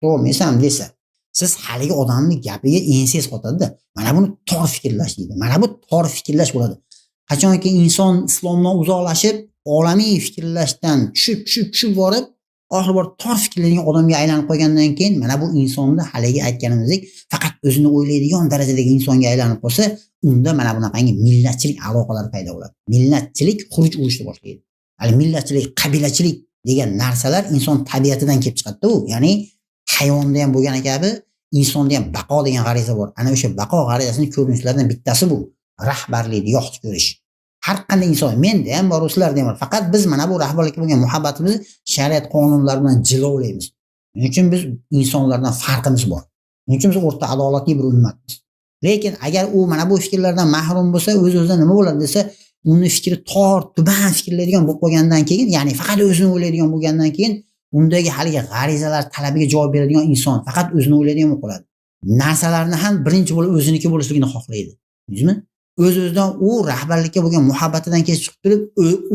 to'g'rimisan desa, siz haligi odamning gapiga ensangiz qotadi-da. Mana buni tor fikrlash deydi. Mana bu tor fikrlash bo'ladi. Qachonki inson islomdan uzoqlashib, olamiy fikrlashdan tushib, tushib, tushib borib, oxiri borib tor fikrlaydigan odamga aylanib qolgandan keyin mana bu insonni haligi aytganimizdek faqat o'zini o'ylaydigan darajadagi insonga aylanib qolsa, unda mana bunaqangi millatchilik aloqalari paydo bo'ladi. Millatchilik xuruj urishni boshlaydi. Hali millatchilik, qabilachilik degan narsalar inson tabiatidan kelib chiqadi-da u. Ya'ni hayvonda ham bo'lgani kabi insonda ham baqo degan g'ariza bor. Ana o'sha baqo g'arizasining ko'rinishlaridan bittasi bu rahbarlikni yoqdi ko'rish. Har qanday inson, menda ham bor, sizlarda ham bor. Faqat biz mana bu rahbarlikka bo'lgan muhabbatimizni shariat qonunlari bilan jilovlaymiz. Shuning uchun biz insonlardan farqimiz bor. Shuning uchun biz o'rta adolatli bir ummatmiz. Lekin agar u mana bu fikrlardan mahrum bo'lsa, o'z-o'zidan nima bo'ladi desa, uni fikri tor, tuban fikrlaydigan bo'lib qolgandan keyin, ya'ni faqat o'zini o'ylaydigan bo'lgandan keyin undagi haligi g'arizalar talabiga javob beradigan inson faqat o'zini o'ylaydigan bo'lib qoladi. Narsalarni ham birinchi bo'lib o'ziniki bo'lishligini xohlaydi. Tushundingizmi? O'z-o'zidan u rahbarlikka bo'lgan muhabbatidan kelib chiqib turib,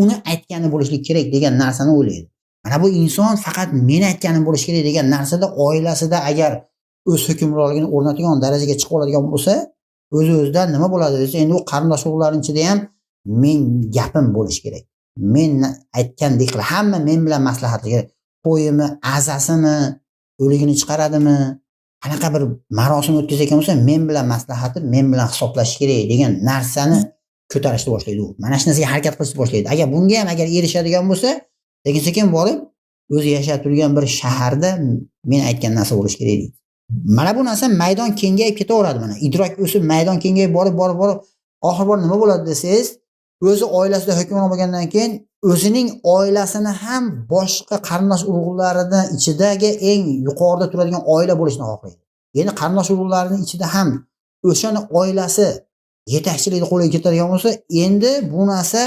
uni aytgani bo'lishlik kerak degan narsani o'ylaydi. Mana bu inson faqat meni aytganim bo'lishi kerak degan narsada oilasida agar o'z hukmronligini o'rnatadigan darajaga chiqib oladigan bo'lsa, o'z-o'zidan nima bo'ladi desa, endi u qarindosh urug'larning ichida ham men gapim bo'lishi kerak. Men aytgandek qilib, hamma men bilan maslahatli kerak. To'yimi, azasimi, o'ligini chiqaradimi, qanaqa bir marosim o'tkazayotgan bo'lsa, men bilan maslahatib, men bilan hisoblashish kerak degan narsani ko'tarishni boshlaydi u. Mana shu narsaga harakat qilishni boshlaydi. Agar bunga ham agar erishadigan bo'lsa, sekin-sekin borib o'zi yashab turgan bir shaharda men aytgan narsa bo'lishi kerak deydi. Mana bu narsa maydon kengayib ketaveradi mana. Idrok o'sib, maydon kengayib borib, borib, borib, oxiri borib nima bo'ladi desangiz, o'zi oilasida hukmron bo'lgandan keyin o'zining oilasini ham boshqa qarindosh urug'laridan ichidagi eng yuqorida turadigan oila bo'lishini xohlaydi. Endi qarindosh urug'larining ichida ham o'shani oilasi yetakchilikni qo'lga kiritadigan bo'lsa, endi bu narsa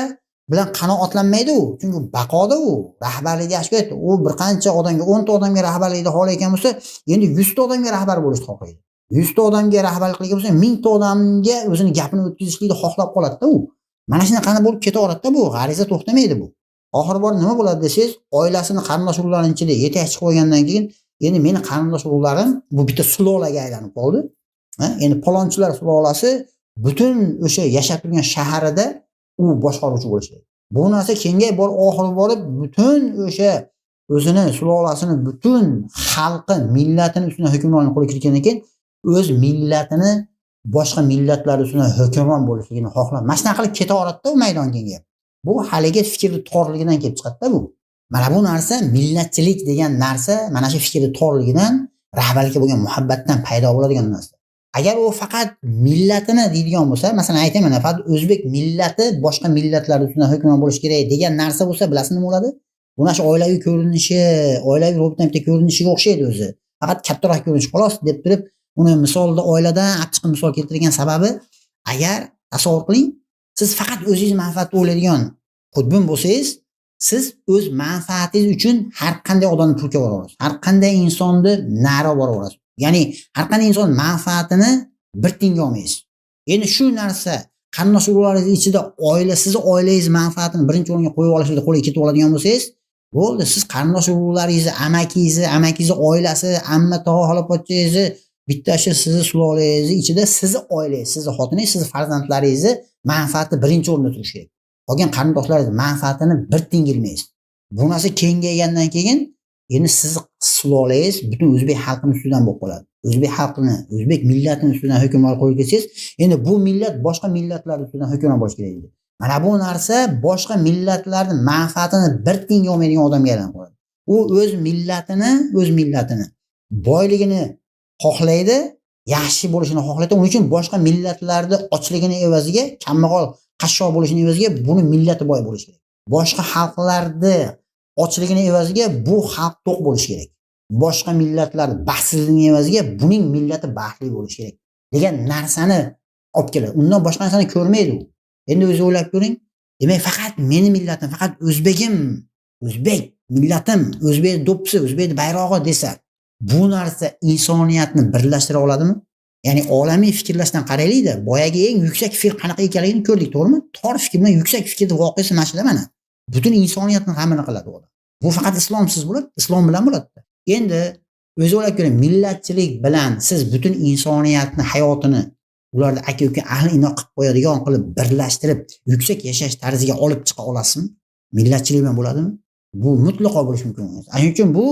bilan qanoatlanmaydi u. Chunki baqoda u rahbarlikni yaxshi ko'radi. U bir qancha odamga, 10 ta odamga rahbarlikni xohlayotgan bo'lsa, endi 100 ta odamga rahbar bo'lishni xohlaydi. 100 ta odamga rahbarlik qilgan bo'lsa, 1000 ta odamga o'zini gapini o'tkazishlikni xohlab qoladi-da u. Mana shunaqa bo'lib ketaveradida bu, g'ariza to'xtamaydi bu. Oxiri borib nima bo'ladi desangiz, oilasini qarindosh urug'larining ichida yetakchi qilib olgandan keyin endi meni qarindosh urug'larim bu bitta sulolaga aylanib qoldi. Endi palonchilar sulolasi butun o'sha yashab turgan shaharida u boshqaruvchi bo'lishi kerak. Bu narsa kengayib borib, oxiri borib butun o'sha o'zini sulolasini, butun xalqi, millatini ustidan hukmronlik qo'lga kiritgandan keyin o'z millatini boshqa millatlar ustidan hukmron bo'lishligini xohlab, mana shunaqa qilib ketaveradida u maydon kengayib. Bu haligi fikrni torligidan kelib chiqadida bu. Mana bu narsa millatchilik degan narsa mana shu fikrni torligidan, rahbarlikka bo'lgan muhabbatdan paydo bo'ladigan narsa. Agar u faqat millatini deydigan bo'lsa, masalan aytaman, faqat o'zbek millati boshqa millatlar ustidan hukmron bo'lishi kerak degan narsa bo'lsa, bilasizmi nima bo'ladi? Bu mana shu oilaviy ko'rinishi, oilaviy robotdan bitta ko'rinishiga o'xshaydi o'zi. Faqat kattaroq ko'rinish xolos deb turib, uni misolda oiladan olib chiqib misol keltirgan sababi, agar tasavvur qiling, siz faqat o'zingiz manfaatni o'ylaydigan xudbin bo'lsangiz, siz o'z manfaatingiz uchun har qanday odamni pulga boraverasiz. Har qanday insonni nari boraverasiz. Ya'ni har qanday inson manfaatini bir tiyinga olmaysiz. Endi shu narsa qarindosh urug'laringiz ichida oila, sizni oilangiz manfaatini birinchi o'ringa qo'yib olishlikni qo'lga kiritib oladigan bo'lsangiz, bo'ldi, siz qarindosh urug'laringizni, amakingizni, amakingizni oilasi, amma tog'a xola pochchangizni bitta shu sizni sulolangizni ichida sizni oilangiz, sizni xotiningiz, sizni farzandlaringizni manfaati birinchi o'rinda turishi kerak. Qolgan qarindoshlaringiz manfaatini bir tiyinga ilmaysiz. Bu narsa kengaygandan keyin endi sizni sulolangiz butun o'zbek xalqini ustidan bo'lib qoladi. O'zbek xalqini, o'zbek millatini ustidan hukmron qo'yib ketsangiz, endi bu millat boshqa millatlar ustidan hukmron bo'lishi kerak edi. Mana bu narsa boshqa millatlarning manfaatini bir tiyinga olmaydigan odamga aylanib qoladi. U o'z millatini boyligini xohlaydi, yaxshi bo'lishini xohlaydi. Uning uchun boshqa millatlarni ochligini evaziga, kambag'al, qashshoq bo'lishini evaziga buni millati boy bo'lishi kerak. Boshqa xalqlarni ochligini evaziga bu xalq to'q bo'lishi kerak. Boshqa millatlar baxtsizligini evaziga buning millati baxtli bo'lishi kerak degan narsani olib keladi. Undan boshqa narsani ko'rmaydi u. Endi o'zi o'ylab ko'ring. Demak, faqat meni millatim, faqat o'zbegim, o'zbek millatim, o'zbek do'ppisi, o'zbek bayrog'i desa, bu narsa insoniyatni birlashtira oladimi? Ya'ni olamiy fikrlashdan qaraylik-da, boyagi eng yuksak fikr qanaqa ekanligini ko'rdik, to'g'rimi? Tor fikr bilan yuksak fikrning voqeasi mana shuda mana. Butun insoniyatni g'amini qiladi u odam. Bu faqat islomsiz bo'ladi, islom bilan bo'ladi. Endi o'zi o'ylab ko'ring, millatchilik bilan siz butun insoniyatni hayotini ularni aka-uka ahli inoq qilib qo'yadigan qilib birlashtirib yuksak yashash tarziga olib chiqa olasizmi? Millatchilik bilan bo'ladimi? Bu mutlaqo bo'lishi mumkin emas. Shuning uchun bu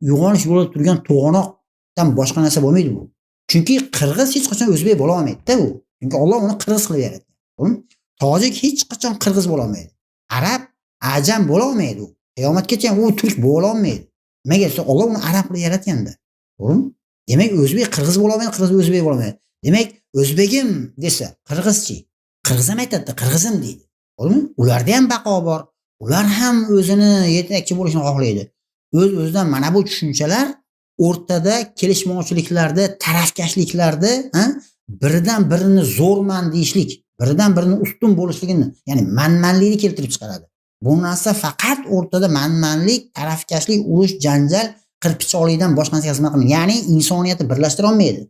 uyg'onish yo'lida turgan to'g'anoqdan boshqa narsa bo'lmaydi bu. Chunki qirg'iz hech qachon o'zbek bo'la olmaydi-da u. Chunki Alloh uni qirg'iz qilib yaratgan. Tojik hech qachon qirg'iz bo'la olmaydi. Arab, ajam bo'la olmaydi u. Qiyomatgacha u turk bo'la olmaydi. Nimaga desa Alloh uni arab qilib yaratganda. To'g'rimi? Demak, o'zbek qirg'iz bo'la olmaydi, qirg'iz o'zbek bo'la olmaydi. Demak, o'zbegim desa qirg'izchi. Qirg'iz ham aytadi, qirg'izim deydi. To'g'rimi? Ularda ham baqo bor. Ular ham o'zini yetakchi bo'lishini xohlaydi. O'z-o'zidan mana bu tushunchalar o'rtada kelishmovchiliklarda, tarafkashliklarda, biridan birini zo'rman deyishlik, biridan birini ustun bo'lishligini, ya'ni manmanlikni keltirib chiqaradi. Bu narsa faqat o'rtada manmanlik, tarafkashlik, urush, janjal, qirpichoqlikdan boshqa narsaga xizmat qilmaydi. Ya'ni insoniyatni birlashtira olmaydi.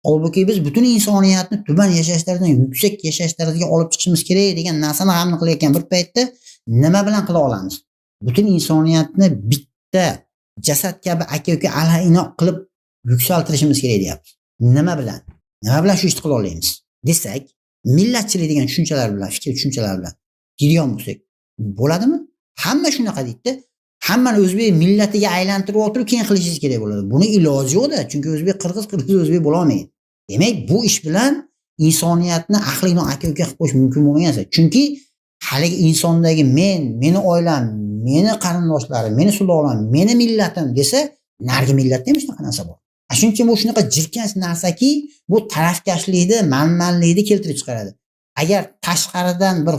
Holbuki biz butun insoniyatni tuban yashash tarzidan yuksak yashash tarziga olib chiqishimiz kerak degan narsani g'amni qilayotgan bir paytda nima bilan qila olamiz? Butun insoniyatni bitta jasad kabi aka-uka ahli-inoq qilib yuksaltirishimiz kerak deyapmiz. Nima bilan? Nima bilan shu ishni qila olamiz? Desak, millatchilik degan tushunchalar bilan, fikr tushunchalar bilan deydigan bo'lsak, bo'ladimi? Hamma shunaqa deydi. Hammani o'zbek millatiga aylantirib o'tirib keyin qilishingiz kerak bo'ladi. Buni iloji yo'q-da, chunki o'zbek qirg'iz, qirg'iz o'zbek bo'la olmaydi. Demak, bu ish bilan insoniyatni ahli-inoq aka-uka qilib qo'yish mumkin bo'lmagan narsa. Chunki haligi insondagi men, meni oilam, meni qarindoshlarim, meni sulolam, meni millatim desa, narigi millatda ham shunaqa narsa bor. Shuning uchun bu shunaqa jirkanch narsaki, bu tarafkashlikni, manmanlikni keltirib chiqaradi. Agar tashqaridan bir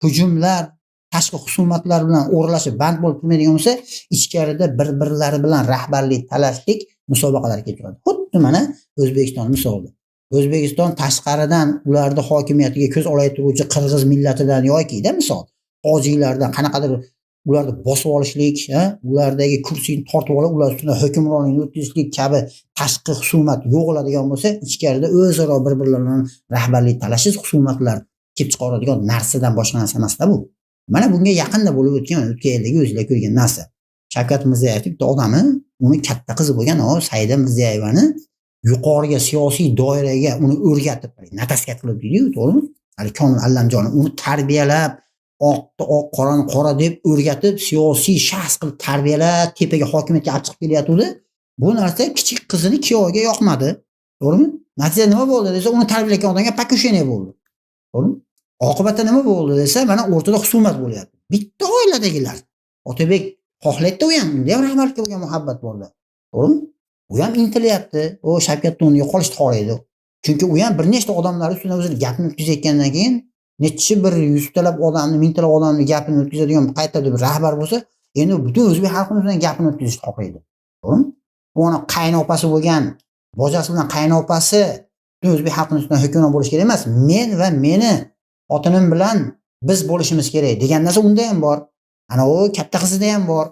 hujumlar, tashqi husumatlar bilan o'ralashib band bo'lib turmaydigan bo'lsa, ichkarida bir-birlari bilan rahbarlik talashlik musobaqalar kelib chiqadi. Xuddi mana O'zbekiston misolida. O'zbekiston tashqaridan ularni hokimiyatiga ko'z olaytiruvchi qirg'iz millatidan yoki-da misol tojiklardan qanaqadir ularni bosib olishlik, ulardagi kursini tortib olib, ular ustidan hukmronlikni o'tkazishlik kabi tashqi husumat yo'qoladigan bo'lsa, ichkarida o'zaro bir-birlari bilan rahbarlik talashish husumatlar kelib chiqaradigan narsadan boshqa narsa emasda bu. Mana bunga yaqinda bo'lib o'tgan, o'tgan yildagi o'zinglar ko'rgan narsa. Shavkat Mirziyoyev bitta odami, uni katta qizi bo'lgan o Saida Mirziyoyevani yuqoriga siyosiy doiraga uni o'rgatib, nataskat qilib deydi-yu, to'g'rimi? Hali Komil Allamjonov uni tarbiyalab, oqni oq, qorani qora deb o'rgatib, siyosiy shaxs qilib tarbiyalab, tepaga hokimiyatga olib chiqib kelyotgandi. Bu narsa kichik qizini kuyoviga yoqmadi. To'g'rimi? Natija nima bo'ldi desa, uni tarbiyalayotgan odamga pokushение bo'ldi. To'g'rimi? Oqibatda nima bo'ldi desa, mana o'rtada husumat bo'lyapti. Bitta oiladagilar. Otabek xohlaydi u ham, unda ham rahbarlikka bo'lgan muhabbat borda. To'g'rimi? U ham intilyapti. U Shavkatni o'rniga qolishni xohlaydi. Chunki u ham bir nechta odamlar ustidan o'zini gapini o'tkazayotgandan keyin nechi bir yuztalab odamni, mingtalab odamni gapini o'tkazadigan qayerdadir bir rahbar bo'lsa, endi butun o'zbek xalqini ustidan gapini o'tkazishni xohlaydi. To'g'rimi? U ona qaynopasi bo'lgan, bojasi bilan qaynopasi butun o'zbek xalqini ustidan hukmron bo'lish kerak emas. Men va meni xotinim bilan biz bo'lishimiz kerak degan narsa unda ham bor. Ana u katta qizida ham bor,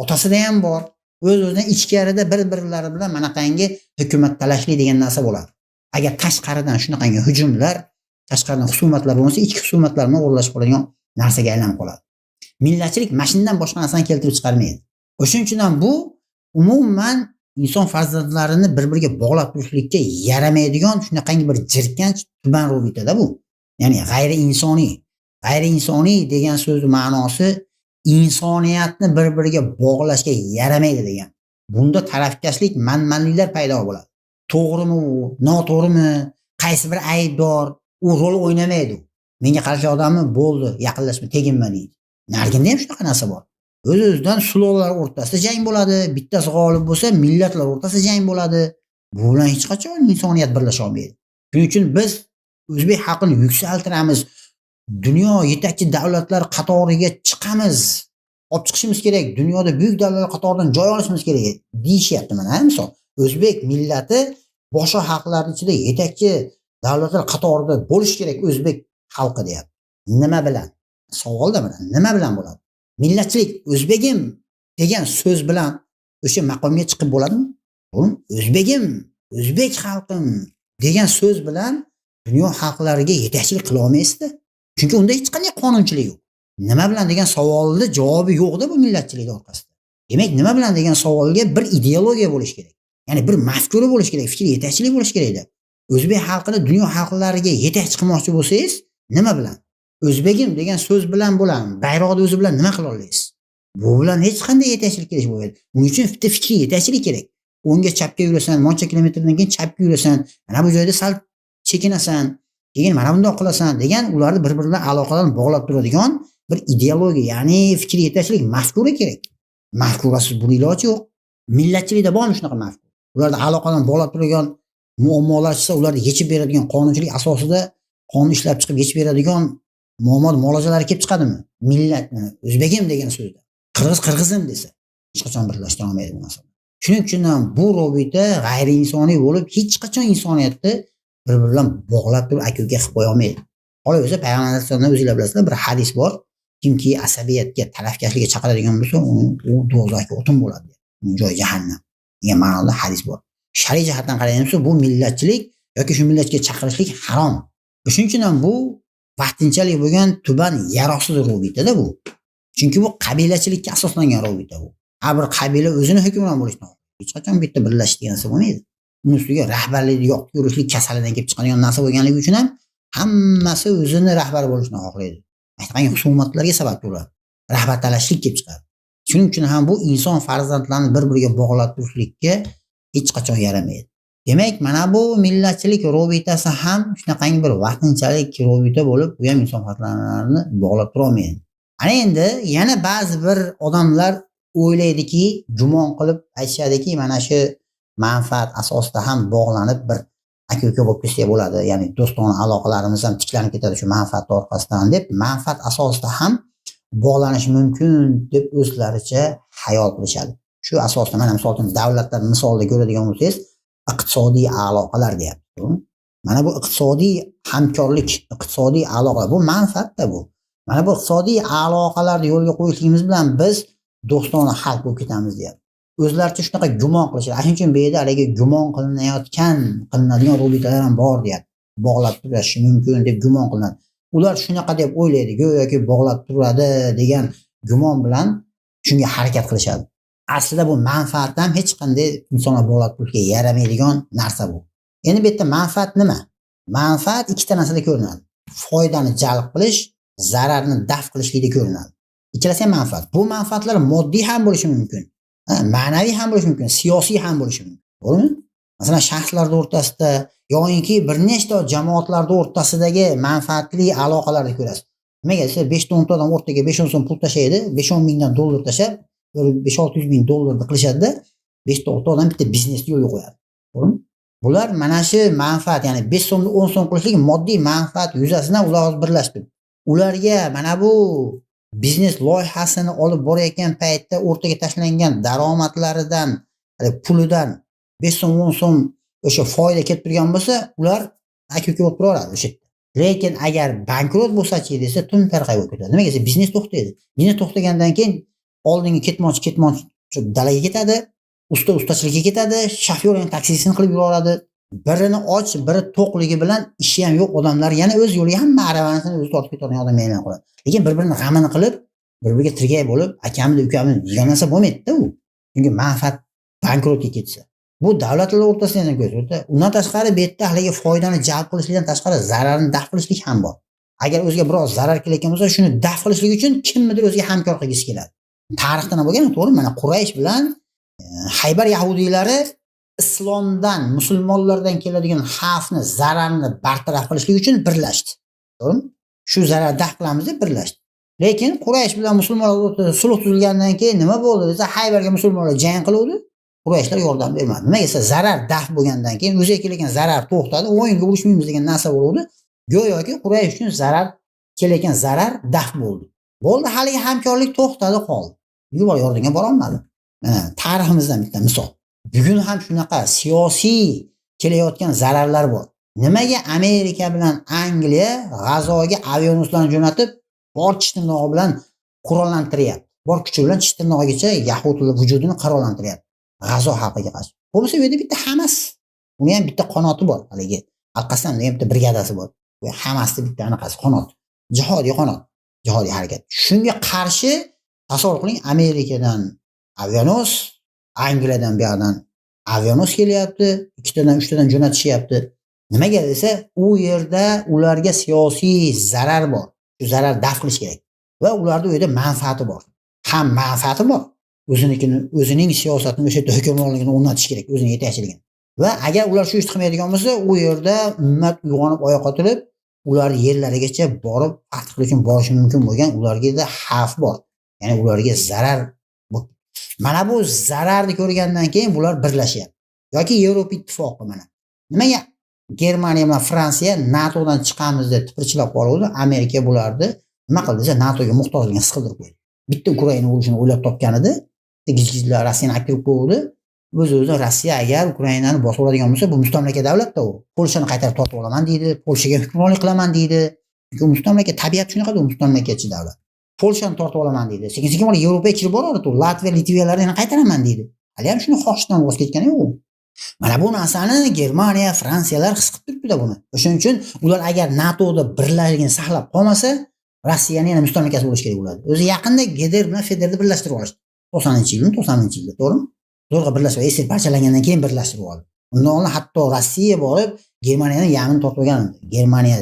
otasida ham bor. O'z-o'zidan ichkarida bir-birlari bilan manaqangi hukumat talashlik degan narsa bo'ladi. Agar tashqaridan shunaqangi hujumlar, tashqaridan husumatlar bo'lmasa, ichki husumatlar bilan o'ralashib qoladigan narsaga aylanib qoladi. Millatchilik mana shundan boshqa narsani keltirib chiqarmaydi. O'shuning uchun ham bu umuman inson farzandlarini bir-biriga bog'lab turishlikka yaramaydigan shunaqangi bir jirkanch tuban robitada bu. Ya'ni g'ayri insoniy. G'ayri insoniy degan so'zning ma'nosi Insoniyatni bir-biriga bog'lashga yaramaydi degan. Bunda tarafkashlik, manmanliklar paydo bo'ladi. To'g'rimi u, noto'g'rimi, qaysi bir aybdor, u rol o'ynamaydi. Menga qarshi odammi bo'ldi, yaqinlashma, teginma deydi. Narginda ham shunaqa narsa bor. O'z-o'zidan sulolalar o'rtasida jang bo'ladi, bittasi g'olib bo'lsa, millatlar o'rtasida jang bo'ladi. Bu bilan hech qachon insoniyat birlasha olmaydi. Shuning uchun biz o'zbek xalqini yuksaltiramiz. Dunyo yetakchi davlatlar qatoriga chiqamiz. Olib chiqishimiz kerak. Dunyoda buyuk davlatlar qatoridan joy olishimiz kerak deyishyapti mana misol. O'zbek millati boshqa xalqlarning ichida yetakchi davlatlar qatorida bo'lish kerak o'zbek xalqi deyapti. Nima bilan? Savolda mana nima bilan bo'ladi? Millatchilik o'zbegim degan so'z bilan o'sha maqomga chiqib bo'ladimi? O'zbegim, o'zbek xalqim degan so'z bilan dunyo xalqlariga yetakchilik qila olmaysizda. Chunki unda hech qanday qonunchilik yo'q. Nima bilan degan savolni javobi yo'qda bu millatchilik orqasida. Demak, nima bilan degan savolga bir ideologiya bo'lishi kerak. Ya'ni bir mafkura bo'lishi kerak, fikr yetakchilik bo'lishi kerakda. O'zbek xalqini dunyo xalqlariga yetakchi qilmoqchi bo'lsangiz, nima bilan? O'zbegim degan so'z bilan bo'ladi. Bayroqni o'zi bilan nima qila olasiz? Bu bilan hech qanday yetakchilik kerak bo'lmaydi. Buning uchun bitta fikriy yetakchilik kerak. O'ngga chapga yurasan, moncha kilometrdan keyin chapga yurasan, mana bu joyda sal chekinasan, keyin mana bundoq qilasan degan ularni bir-biri bilan aloqadan bog'lab turadigan bir ideologiya, ya'ni fikr yetakchilik mafkura kerak. Mafkurasiz buni iloji yo'q. Millatchilikda bormi shunaqa mafkura? Ularni aloqadan bog'lab turadigan muammolar chiqsa, ularni yechib beradigan qonunchilik asosida qonun ishlab chiqib yechib beradigan muammo muolajalari kelib chiqadimi? Millatni o'zbegim degan so'zda. Qirg'iz qirg'izim desa, hech qachon birlashtira olmaydi bu narsani. Shuning uchun ham bu robita g'ayriinsoniy bo'lib, hech qachon insoniyatni bir-biri bilan bog'lab turib aka-uka qilib qo'ya olmaydi. Qolaversa payg'ambar alayhissalomdan o'zinglar bilasizlar, bir hadis bor. Kimki asabiyatga, talafkashlikka chaqiradigan bo'lsa, u do'zaxga o'tin bo'ladi. Uning joyi jahannam degan ma'noda hadis bor. Shar'iy jihatdan qaraydigan bo'lsa, bu millatchilik yoki shu millatga chaqirishlik harom. Shuning uchun ham bu vaqtinchalik bo'lgan tuban yaroqsiz robitada bu. Chunki bu qabilachilikka asoslangan robita bu. Har bir qabila o'zini hukmron bo'lishni xohlaydi. Hech qachon bitta birlashish degan narsa bo'lmaydi. Uning ustiga rahbarlikni yoqib yurishlik kasalidan kelib chiqadigan narsa bo'lganligi uchun ham hammasi o'zini rahbar bo'lishni xohlaydi. Aytgan husumatlarga sabab bo'ladi. Rahbar talashlik kelib chiqadi. Shuning uchun ham bu inson farzandlarini bir-biriga bog'lab turishlikka hech qachon yaramaydi. Demak, mana bu millatchilik robitasi ham shunaqangi bir vaqtinchalik robita bo'lib, bu ham inson farzandlarini bog'lab tura olmaydi. Ana endi yana ba'zi bir odamlar o'ylaydiki, gumon qilib aytishadiki, mana shu manfaat asosida ham bog'lanib bir aka-uka bo'lib ketsak bo'ladi. Ya'ni do'stona aloqalarimiz ham tiklanib ketadi shu manfaat orqasidan deb, manfaat asosida ham bog'lanish mumkin deb o'zlaricha xayol qilishadi. Shu asosda mana misol uchun davlatlar misolida ko'radigan bo'lsangiz, iqtisodiy aloqalar deyapti. Mana bu iqtisodiy hamkorlik, iqtisodiy aloqa, bu manfaatda bu. Mana bu iqtisodiy aloqalarni yo'lga qo'yishligimiz bilan biz do'stona xalq bo'lib ketamiz deyapti. O'zlaricha shunaqa gumon qilishadi. Shuning uchun bu yerda haligi gumon qilinayotgan, qilinadigan robitalar ham bor deyapti. Bog'lab turishi mumkin deb gumon qilinadi. Ular shunaqa deb o'ylaydi, go'yoki bog'lab turadi degan gumon bilan shunga harakat qilishadi. Aslida bu manfaat ham hech qanday insonlar bog'lab turishga yaramaydigan narsa bu. Endi bu yerda manfaat nima? Manfaat ikkita narsada ko'rinadi. Foydani jalb qilish, zararni daf qilishlikda ko'rinadi. Ikkalasi ham manfaat. Bu manfaatlar moddiy ham bo'lishi mumkin, ma'naviy ham bo'lishi mumkin, siyosiy ham bo'lishi mumkin. To'g'rimi? Masalan, shaxslar o'rtasida yoinki bir nechta jamoatlar o'rtasidagi manfaatli aloqalarni ko'rasiz. Nimaga desa, 5 ta 10 ta odam o'rtaga 5-10 so'm pul tashlaydi, 5-10 mingdan dollar tashlab, 5-600 ming dollarni qilishadida, 5 ta 6 ta odam bitta biznesni yo'lga qo'yadi. To'g'rimi? Bular mana shu manfaat, ya'ni 5 so'mni 10 so'm qilishlik moddiy manfaat yuzasidan ular hozir birlashdi. Ularga mana bu biznes loyihasini olib borayotgan paytda o'rtaga tashlangan daromadlaridan, pulidan 5 so'm 10 so'm o'sha foyda kelib turgan bo'lsa, ular aka-uka bo'lib turaveradi o'sha yerda. Lekin agar bankrot bo'lsachi desa, tun tarqay bo'lib ketadi. Nimaga desa, biznes to'xtaydi. Biznes to'xtagandan keyin oldingi ketmonchi dalaga ketadi, usta ustachilikka ketadi, shofyor ham taksisini qilib yuraveradi. Birini och, biri to'qligi bilan ishi ham yo'q odamlar yana o'z yo'liga hamma aravanisini o'zi tortib ketadigan odamga aylanib qoladi. Lekin bir-birini g'amini qilib, bir-biriga tirgak bo'lib, akamni, ukamni degan narsa bo'lmaydi-da u. Chunki manfaat bankrotga ketsa. Bu davlatlar o'rtasida ham ko'z. Undan tashqari bu yerda haligi foydani jalb qilishlikdan tashqari zararni daf qilishlik ham bor. Agar o'ziga biror zarar kelayotgan bo'lsa, shuni daf qilishlik uchun kimnidir o'ziga hamkor qilgisi keladi. Tarixdan ham bo'lgan, to'g'ri, mana Quraysh bilan Haybar yahudiylari islomdan, musulmonlardan keladigan xavfni, zararni bartaraf qilishlik uchun birlashdi. To'g'rimi? Shu zarar daf qilamiz deb birlashdi. Lekin Quraysh bilan musulmonlar o'rtasida sulh tuzilgandan keyin nima bo'ldi desa, Haybarga musulmonlar jang qiluvdi. Qurayshlar yordam bermadi. Nimaga desa, zarar daf bo'lgandan keyin o'ziga kelgan zarar to'xtadi, o'yinga urushmaymiz degan narsa bo'ldi. Go'yoki Quraysh uchun zarar kelayotgan zarar daf bo'ldi. Bo'ldi, haligi hamkorlik to'xtadi, qoldi. Yubor yordamga bora olmadi. Mana tariximizdan bitta misol. Bugun ham shunaqa siyosiy kelayotgan zararlar bor. Nimaga Amerika bilan Angliya G'azoga avianoslarni jo'natib, bor tish tirnog'i bilan qurollantiryapti. Bor kuchi bilan tish tirnog'igacha yahudlar vujudini qurollantiryapti. G'azo xalqiga qarshi. Bo'lmasa u yerda bitta Hamas, uni ham bitta qanoti bor, haligi Al-Qassam degan bitta brigadasi bor. Bu Hamasni bitta anaqasi qanot. Jihodiy qanot, jihodiy harakat. Shunga qarshi tasavvur qiling, Amerikadan avianos, Angliyadan bu yoqdan avianos kelyapti, ikkitadan, uchtadan jo'natishyapti. Nimaga desa, u yerda ularga siyosiy zarar bor. Shu zarar daf qilish kerak. Va ularda u yerda manfaati bor. Ham manfaati bor. O'zinikini, o'zining siyosatini o'sha yerda hukmronligini o'rnatish kerak, o'zining yetakchiligini. Va agar ular shu ishni qilmaydigan bo'lsa, u yerda ummat uyg'onib oyoqqa turib, ular yerlarigacha borib fath qilish uchun borishi mumkin bo'lgan ularga da xavf bor. Ya'ni ularga zarar. Mana bu zararni ko'rgandan keyin bular birlashyapti. Yoki Yevropa ittifoqi mana. Nimaga Germaniya bilan Fransiya NATOdan chiqamiz deb tipirchilab qoluvdi, Amerika bularni nima qildi desa, NATOga muhtojligini his qildirib qo'ydi. Bitta Ukraina urushini o'ylab topgan edi. Gijgijlar Rossiyani olib kirib qo'ydi. O'z-o'zidan Rossiya agar Ukrainani bosib oladigan bo'lsa, bu mustamlaka davlatda u. Polshani qaytarib tortib olaman deydi, Polshaga hukmronlik qilaman deydi. Chunki mustamlaka tabiat shunaqada, u mustamlakachi davlat. Polshani tortib olaman deydi. Sekin-sekin mana Yevropaga kirib boradi u. Latviya, Litviyalarni yana qaytaraman deydi. Hali ham shuni xohishidan voz kechgani yo'q u. Mana bu narsani Germaniya, Fransiyalar his qilib turibdi buni. O'shaning uchun ular agar NATOda birligini saqlab qolmasa, Rossiyani yana mustamlakasi bo'lishi kerak bo'ladi. O'zi yaqinda GDR bilan FDRni birlashtirib olishdi. 90-yilmi, 90-yilda, to'g'rimi? Zo'rg'a birlashib, SSR parchalangandan keyin birlashtirib oldi. Undan oldin hatto Rossiya borib Germaniyani yarmini tortib olgan edi. Germaniya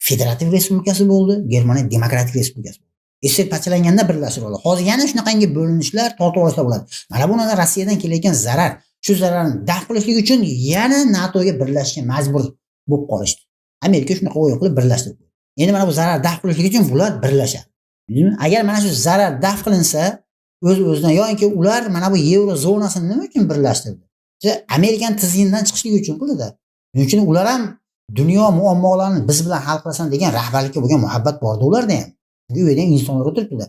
federativ respublikasi bo'ldi, Germaniya demokratik respublikasi bo'ldi. SSR parchalanganda birlashtirib oldi. Hozir yana shunaqangi bo'linishlar, tortib olishlar bo'ladi. Mana bu narsa Rossiyadan kelayotgan zarar. Shu zararni daf qilishlik uchun yana NATOga birlashishga majbur bo'lib qolishdi. Amerika shunaqa o'yin qilib birlashtirdi. Endi mana bu zarar daf qilishlik uchun bular birlashadi. Agar mana shu zarar daf qilinsa, o'z-o'zidan yoki ular mana bu yevro zonasini nima uchun birlashtirdi? Amerikani tizginidan chiqishlik uchun qildida. Shuning uchun ular ham dunyo muammolarini biz bilan hal qilasan degan rahbarlikka bo'lgan muhabbat bordi ularda ham. Chunki u yerda insonlar o'tiribdi.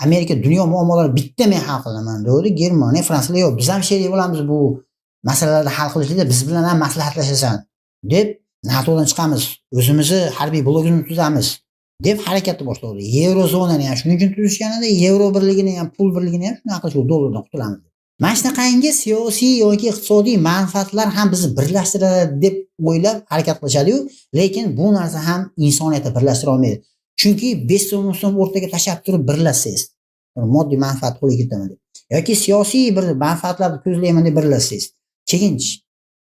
Amerika dunyo muammolarini bitta men hal qilaman dedi. Germaniya, Fransiya yo'q, biz ham sherik bo'lamiz bu masalalarni hal qilishlikda, biz bilan ham maslahatlashasan deb NATOdan chiqamiz, o'zimizni harbiy blokimizni tuzamiz deb harakatni boshladi. Yevrozonani ham shuning uchun tuzishgan edi, yevro birligini ham, pul birligini ham shunaqa qilishdi, dollardan qutulamiz. Mana shunaqangi siyosiy yoki iqtisodiy manfaatlar ham bizni birlashtiradi deb o'ylab harakat qilishadi-yu, lekin bu narsa ham insoniyatni birlashtira olmaydi. Chunki 5 so'm 10 so'm o'rtaga tashlab turib birlashsangiz, moddiy manfaat qo'lga kiritaman deb yoki siyosiy bir manfaatlarni ko'zlayman deb birlashsangiz, keyinchi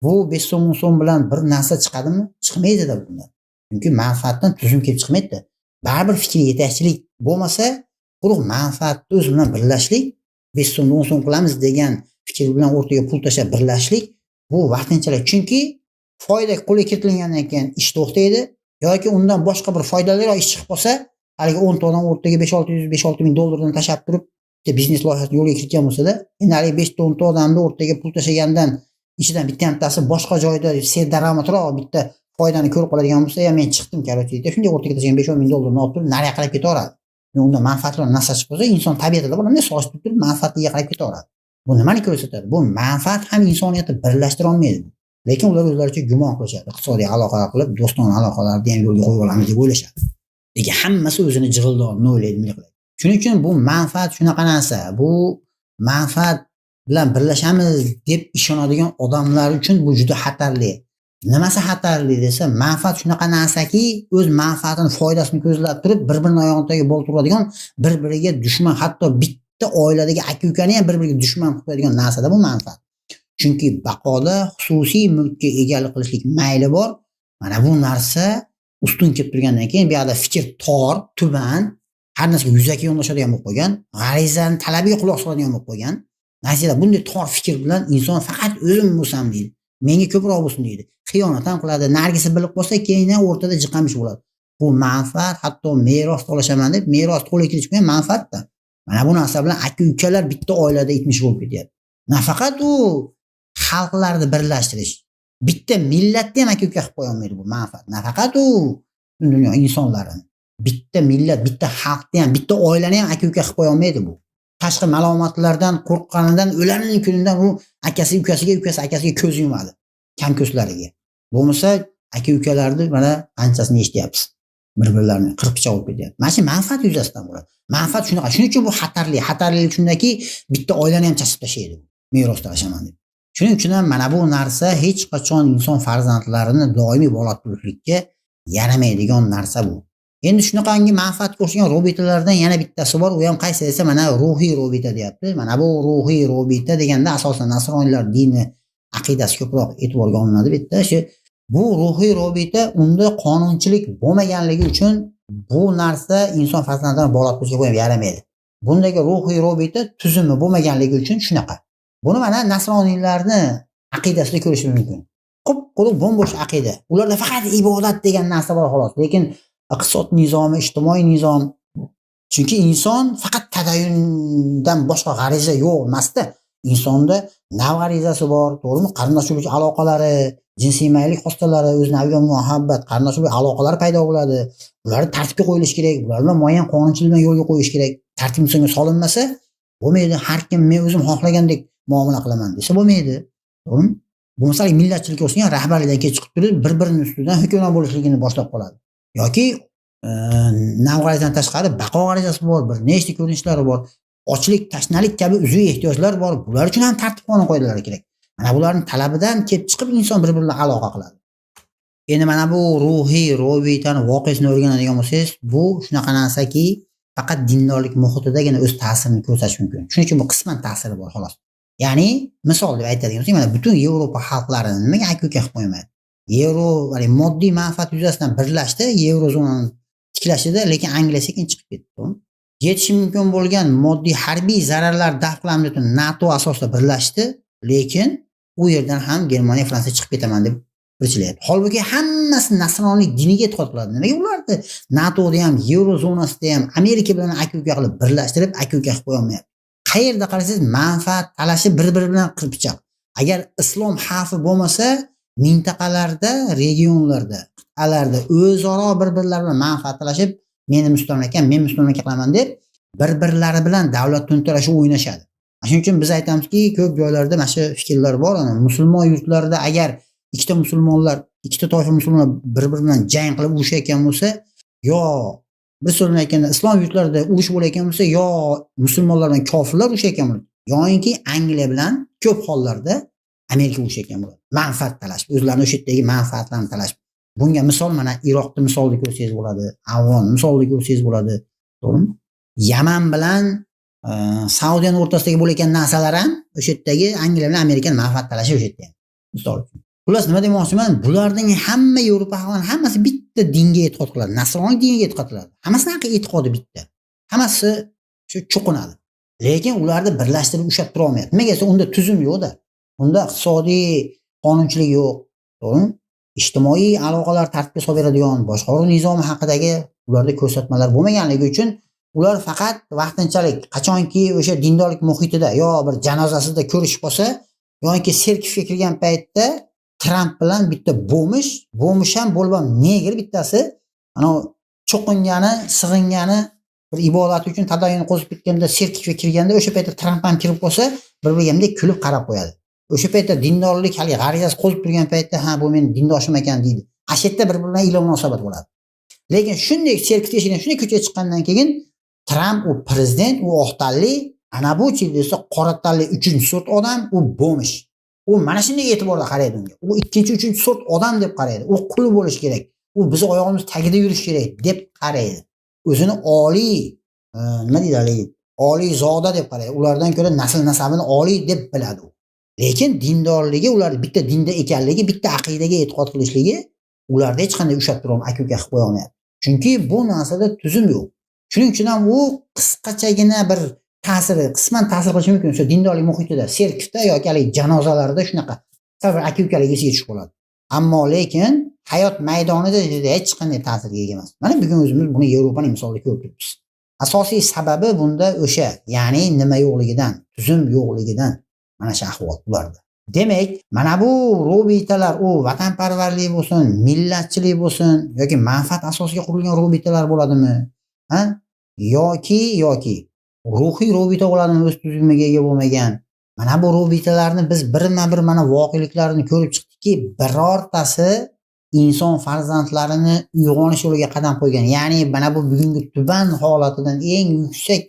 bu 5 so'm 10 so'm bilan bir narsa chiqadimi? Chiqmaydida bundan. Chunki manfaatdan tuzum kelib chiqmaydida. Baribir fikr yetakchilik bo'lmasa, quruq manfaatni o'zi bilan birlashlik, 5 so'mni 10 so'm qilamiz degan fikr bilan o'rtaga pul tashlab birlashlik bu vaqtinchalik. Chunki foyda qo'lga kiritilgandan keyin ish to'xtaydi yoki undan boshqa bir foydaliroq ish chiqib qolsa, haligi 10 ta odam o'rtaga 5-600, 5-6 ming dollardan tashlab turib bitta biznes loyihasini yo'lga kiritgan bo'lsa-da, endi haligi 5 ta 10 ta odamni o'rtaga pul tashlagandan ichidan bitta-bittasi boshqa joyda serdaromadroq bitta foydani ko'rib qoladigan bo'lsa, ya men chiqdim, короче, deydi. Shunday o'rtaga tashlagan 5-10 ming dollarni olib turib nariga qarab ketaveradi. Undan manfaatli narsa chiqib qolsa, inson tabiatida bor, bunday solishtirib turib manfaatliga qarab ketaveradi. Bu nimani ko'rsatadi? Bu manfaat ham insoniyatni birlashtira olmaydi. Lekin ular o'zlaricha gumon qilishadi. Iqtisodiy aloqalar qilib, do'stona aloqalarni ham yo'lga qo'yib olamiz deb o'ylashadi. Lekin hammasi o'zini jig'ildonini o'ylaydi, nima qiladi. Shuning uchun bu manfaat shunaqa narsa. Bu manfaat bilan birlashamiz deb ishonadigan odamlar uchun bu juda xatarli. Nimasi xatarli desa, manfaat shunaqa narsaki, o'z manfaatini, foydasini ko'zlab turib, bir-birini oyog'ini tagiga bolta uradigan, bir-biriga dushman, hatto bitta oiladagi aka-ukani ham bir-biriga dushman qilib qo'yadigan narsada bu manfaat. Chunki baqoda xususiy mulkka egalik qilishlik mayli bor. Mana bu narsa ustun kelib turgandan keyin bu yoqda fikr tor, tuban, har narsaga yuzaki yondashadigan bo'lib qolgan, g'arizani talabiga quloq soladigan bo'lib qolgan. Natijada bunday tor fikr bilan inson faqat o'zim bo'lsam deydi, menga ko'proq bo'lsin deydi. Xiyonat ham qiladi, nargisi bilib qolsa keyin o'rtada jiqamish bo'ladi. Bu manfaat, hatto meros olashaman deb meros qo'lga kiritish ham manfaatda. Mana bu narsa bilan aka-ukalar bitta oilada itmish bo'lib ketyapti. Nafaqat u xalqlarni birlashtirish, bitta millatni ham aka-uka qilib qo'ya olmaydi bu manfaat. Nafaqat u dunyo insonlarini, bitta millat, bitta xalqni ham, bitta oilani ham aka-uka qilib qo'ya olmaydi bu. Tashqi malomatlardan qo'rqqanidan o'laning kunidan u akasi ukasiga, ukasi akasiga ko'z yumadi, kamko'zlariga. Bo'lmasa aka-ukalarni mana qanchasini eshityapmiz. Bir-birlarini qirq pichoq bo'lib ketyapti. Mana shu manfaat yuzasidan bo'ladi. Manfaat shunaqa. Shuning uchun bu xatarli. Xatarlilik shundaki, bitta oilani ham chachib tashlaydi. Meros talashaman deb. Shuning uchun ham mana bu narsa hech qachon inson farzandlarini doimiy bola-turlikka yaramaydigan narsa bu. Endi shunaqangi manfaatga o'xshagan robitalardan yana bittasi bor. U ham qaysi desa, mana ruhiy robita deyapti. Mana bu ruhiy robita deganda asosan nasroniylar dini aqidasi ko'proq e'tiborga olinadi bu yerda. Shu bu ruhiy robita unda qonunchilik bo'lmaganligi uchun bu narsa inson farzandlarini bola turishga ham yaramaydi. Bundagi ruhiy robita tuzumi bo'lmaganligi uchun shunaqa. Buni mana nasroniylarni aqidasida ko'rish mumkin. Qup-quruq bo'm-bo'sh aqida. Ularda faqat ibodat degan narsa bor xolos. Lekin iqtisod nizomi, ijtimoiy nizom, chunki inson faqat tadayyundan boshqa g'ariza yo'q emasda. Insonda nav g'arizasi bor, to'g'rimi? Qarindoshchilik aloqalari, jinsiy maylik xostalari, o'z naviga muhabbat, qarindoshchilik aloqalari paydo bo'ladi. Ularni tartibga qo'yilishi kerak, ular bilan muayyan qonunchilik bilan yo'lga qo'yish kerak. Tartib insonga solinmasa bo'lmaydi. Har kim men o'zim xohlagandek muomala qilaman desa bo'lmaydi. To'g'rimi? Bu masala millatchilikka o'xshagan rahbarlikdan kelib chiqib turib, bir-birini ustidan hukmron bo'lishligini boshlab qoladi. Yoki nav g'arizasidan tashqari baqo g'arizasi bor, bir nechta ko'rinishlari bor. Ochlik, tashnalik kabi uzviy ehtiyojlar bor. Bular uchun ham tartib qonun qoidalar kerak. Mana bularning talabidan kelib chiqib inson bir-biri bilan aloqa qiladi. Endi mana bu ruhiy robitani voqeasini o'rganadigan bo'lsangiz, bu shunaqa narsaki, faqat dindorlik muhitidagina o'z ta'sirini ko'rsatishi mumkin. Shuning uchun bu qisman ta'siri bor xolos. Ya'ni misol deb aytadigan bo'lsak, mana butun Yevropa xalqlarini nimaga aka-uka qilib qo'ymaydi? Yevro ya'ni moddiy manfaat yuzasidan birlashdi, yevrozonani tiklashida, lekin Angliya sekin chiqib ketdi. Yetishi mumkin bo'lgan moddiy harbiy zararlar daf qilamiz deb NATO asosida birlashdi, lekin u yerdan ham Germaniya, Fransiya chiqib ketaman deb pirchilayapti. Holbuki hammasi nasroniylik diniga e'tiqod qiladi. Nimaga ularni NATOda ham, yevrozonasida ham Amerika bilan aka-uka qilib birlashtirib aka-uka qilib qo'ya olmayapti? Qayerda qarasangiz manfaat talashi bir-biri bilan qirpichoq. Agar islom xavfi bo'lmasa, mintaqalarda, regionlarda, qit'alarda o'zaro bir-birlari bilan manfaat talashib, meni mustamlakam, men mustamlaka qilaman deb bir-birlari bilan davlat to'ntarishi o'ynashadi. Shuning uchun biz aytamizki, ko'p joylarda mana shu fikrlar bor. Ana musulmon yurtlarida agar ikkita musulmonlar, ikkita toifa musulmonlar bir-biri bilan jang qilib urushayotgan bo'lsa, yo bir so'z bilan aytganda islom yurtlarida urush bo'layotgan bo'lsa, yo musulmonlar bilan kofirlar urushayotgan bo'ladi, yoinki Angliya bilan ko'p hollarda Amerika urushayotgan bo'ladi. Manfaat talashib, o'zlarini o'sha yerdagi manfaatlarini talashib. Bunga misol mana Iroqni misolida ko'rsangiz bo'ladi, Afg'on misolida ko'rsangiz bo'ladi, to'g'rimi? Yaman bilan Saudiyani o'rtasidagi bo'layotgan narsalar ham o'sha yerdagi Angliya bilan Amerikani manfaat talashi o'sha yerda ham. Misol uchun. Xullas nima demoqchiman? Bularning hamma Yevropa xalqlarining hammasi bitta dinga e'tiqod qiladi. Nasroniy diniga e'tiqod qiladi. Hammasini e'tiqodi bitta. Hammasi shu cho'qinadi. Lekin ularni birlashtirib ushlab tura olmayapti. Nimaga desa unda tuzum yo'q-da. Unda iqtisodiy qonunchilik yo'q. To'g'rimi? Ijtimoiy aloqalar tartibga solib beradigan boshqaruv nizomi haqidagi ularda ko'rsatmalar bo'lmaganligi uchun ular faqat vaqtinchalik qachonki o'sha dindorlik muhitida yo bir janozasida ko'rishib qolsa, yoki serkifga kirgan paytda Tramp bilan bitta bo'mish ham bo'lib ham negr bittasi ana cho'qingani, sig'ingani bir ibodat uchun tadayyun qo'zib ketganda serkifga kirganda o'sha paytda Tramp ham kirib qolsa, bir-biriga bunday kulib qarab qo'yadi. O'sha paytda dindorlik haligi g'arizasi qo'zib turgan paytda, ha bu meni dindoshim ekan deydi. Ana shu yerda bir-biri bilan iliq munosabat bo'ladi. Lekin shunday serkifga eshigidan shunday ko'chaga chiqqandan keyin Tramp u prezident, u oq tanli, ana bu desa qora tanli uchinchi sort odam, u bo'mish. U mana shunday e'tiborda qaraydi unga. U ikkinchi, uchinchi sort odam deb qaraydi. U qul bo'lishi kerak. U bizni oyog'imiz tagida yurishi kerak deb qaraydi. O'zini oliy, nima deydi haligi, oliy zoda deb qaraydi. Ulardan ko'ra nasl nasabini oliy deb biladi u. Lekin dindorligi, ular bitta dinda ekanligi, bitta aqidaga e'tiqod qilishligi Ularda hech qanday ushlab tura olmaydi, aka-uka qilib qo'ya olmayapti. Chunki bu narsada tuzum yo'q. Shuning uchun ham u qisqachagina bir ta'siri, qisman ta'sir qilishi mumkin. O'sha dindorlik muhitida, serkifda yoki haligi janozalarda shunaqa sal bir aka-ukalik esiga tushib qoladi. Ammo lekin hayot maydonida hech qanday ta'sirga ega emas. Mana bugun o'zimiz buni Yevropaning misolida ko'rib turibmiz. Asosiy sababi bunda o'sha, ya'ni nima yo'qligidan, tuzum yo'qligidan mana shu ahvol ularda. Demak, mana bu robitalar u vatanparvarlik bo'lsin, millatchilik bo'lsin yoki manfaat asosiga qurilgan robitalar bo'ladimi? Ha? Yoki ruhiy robita bo'ladimi o'z tuzumiga ega bo'lmagan? Mana bu robitalarni biz birma-bir mana voqeliklarni ko'rib chiqdikki, birortasi inson farzandlarini uyg'onish yo'liga qadam qo'ygan. Ya'ni mana bu bugungi tuban holatidan eng yuksak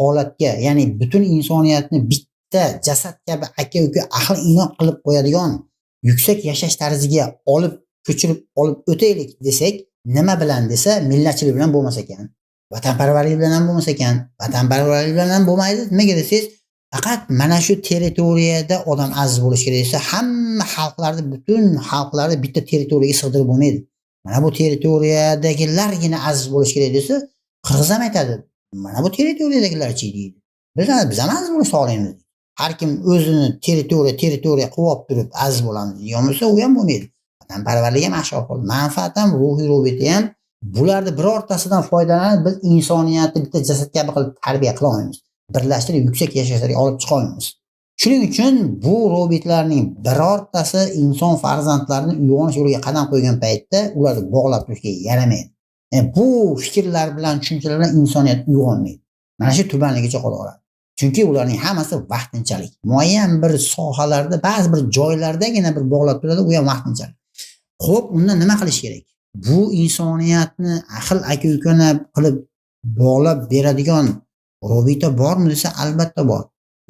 holatga, ya'ni butun insoniyatni bitta jasad kabi aka-uka ahli inoq qilib qo'yadigan yuksak yashash tarziga olib ko'chirib olib o'taylik desak, nima bilan desa, millatchilik bilan bo'lmas ekan. Vatanparvarlik bilan ham bo'lmas ekan. Vatanparvarlik bilan ham bo'lmaydi. Nimaga desangiz, faqat mana shu territoriyada odam aziz bo'lishi kerak desa, hamma xalqlarni, butun xalqlarni bitta territoriyaga sig'dirib bo'lmaydi. Mana bu territoriyadagilargina aziz bo'lishi kerak desa, qirg'iz ham aytadi, mana bu territoriyadagilarchi deydi. Biz ham aziz bo'lishni xohlaymiz. Har kim o'zini territoriya qilib turib aziz bo'lamiz degan bo'lsa, u ham bo'lmaydi. Vatanparvarlik ham yaxshi ahvol, manfaat ham, ruhiy robita ham, bularni birortasidan foydalanib biz insoniyatni bitta jasad kabi qilib tarbiya qila olmaymiz. Birlashtirib yuksak yashashlarga olib chiqa olmaymiz. Shuning uchun bu robotlarning birortasi inson farzandlarini uyg'onish yo'liga qadam qo'ygan paytda ularni bog'lab turishga yaramaydi. Yani bu fikrlar bilan, tushunchalar bilan insoniyat uyg'onmaydi. Mana shu tubanligicha qolaveradi. Chunki ularning hammasi vaqtinchalik. Muayyan bir sohalarda, ba'zi bir joylardagina bir bog'lab turadi, u ham vaqtinchalik. Xo'p, unda nima qilish kerak? Bu insoniyatni ahil aka-ukani qilib bog'lab beradigan robita bormi desa, albatta bor.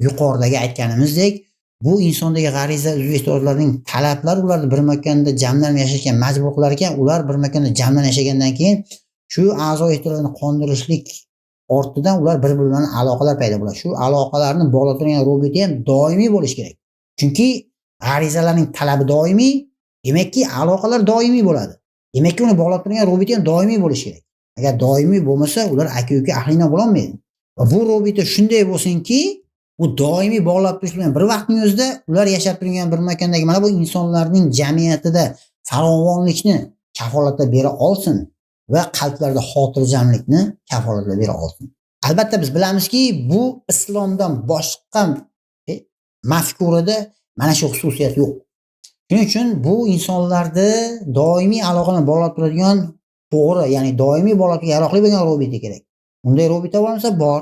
Yuqoridagi aytganimizdek, bu insondagi g'ariza uzv ehtiyojlarning talablari ularni bir makonda jamlanib yashashga majbur qilar ekan, ular bir makonda jamlanib yashagandan keyin shu a'zo ehtiyojlarini qondirishlik ortidan ular bir-biri bilan aloqalar paydo bo'ladi. Shu aloqalarni bog'lab turgan robita ham doimiy bo'lishi kerak. Chunki g'arizalarning talabi doimiy, demakki aloqalar doimiy bo'ladi. Demakki uni bog'lab turgan robita ham doimiy bo'lishi kerak. Agar doimiy bo'lmasa, ular aka-uka ahlina bo'la olmaydi. Va bu robita shunday bo'lsinki, u doimiy bog'lab turish bilan bir vaqtning o'zida ular yashab turgan bir makondagi mana bu insonlarning jamiyatida farovonlikni kafolatlab bera olsin va qalblarda xotirjamlikni kafolatlab bera olsin. Albatta biz bilamizki, bu islomdan boshqa mafkurada mana shu xususiyat yo'q. Shuning uchun bu insonlarni doimiy aloqani bog'lab turadigan to'g'ri, ya'ni doimiy bog'lab yaroqli bo'lgan robita kerak. Unday robita bo'lmasa bor.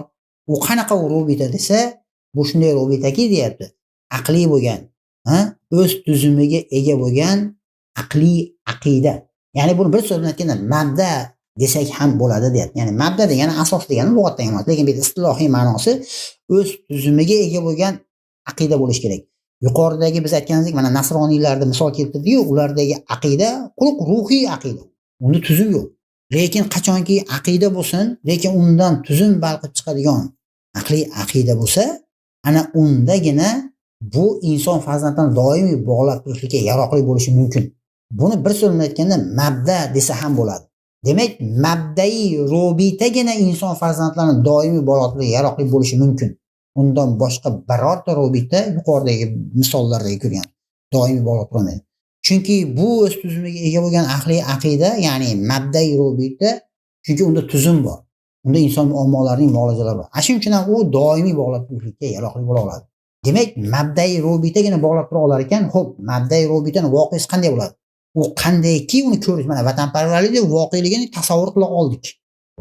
U qanaqa u robita desa, bu shunday robitaki deyapti. Aqliy bo'lgan, o'z tuzumiga ega bo'lgan aqliy aqida. Ya'ni buni bir so'z bilan aytganda mabda desak ham bo'ladi deyapti. Ya'ni mabda degani asos degani lug'atdan emas, lekin bu yerda istilohiy ma'nosi o'z tuzumiga ega bo'lgan aqida bo'lishi kerak. Yuqoridagi biz aytganimizdek, mana nasroniylarda misol keltirdik-ku, ulardagi aqida quruq ruhiy aqida. Unda tuzum yo'q. Lekin qachonki aqida bo'lsin, lekin undan tuzum balqib chiqadigan aqliy aqida bo'lsa, ana undagina bu inson farzandlarini doimiy bog'lab turishlikka yaroqli bo'lishi mumkin. Buni bir so'z bilan aytganda mabda desa ham bo'ladi. Demak, mabdai robitagina inson farzandlarini doimiy bog'lab turishga yaroqli bo'lishi mumkin. Undan boshqa birorta robita yuqoridagi misollardagi ko'rgan doimiy bog'lab turolmaydi. Chunki bu o'z tuzumiga ega bo'lgan aqliy aqida, ya'ni mabdai robita, chunki unda tuzum bor. Unda inson muammolarining muolajalari bor. Shuning uchun ham u doimiy bog'lab turishlikka yaroqli bo'la oladi. Demak, mabdai robitagina bog'lab tura olar ekan. Xo'p, mabdai robitani voqeasi qanday bo'ladi? U qandayki uni ko'rish, mana vatanparvarlikni voqeligini tasavvur qila oldik.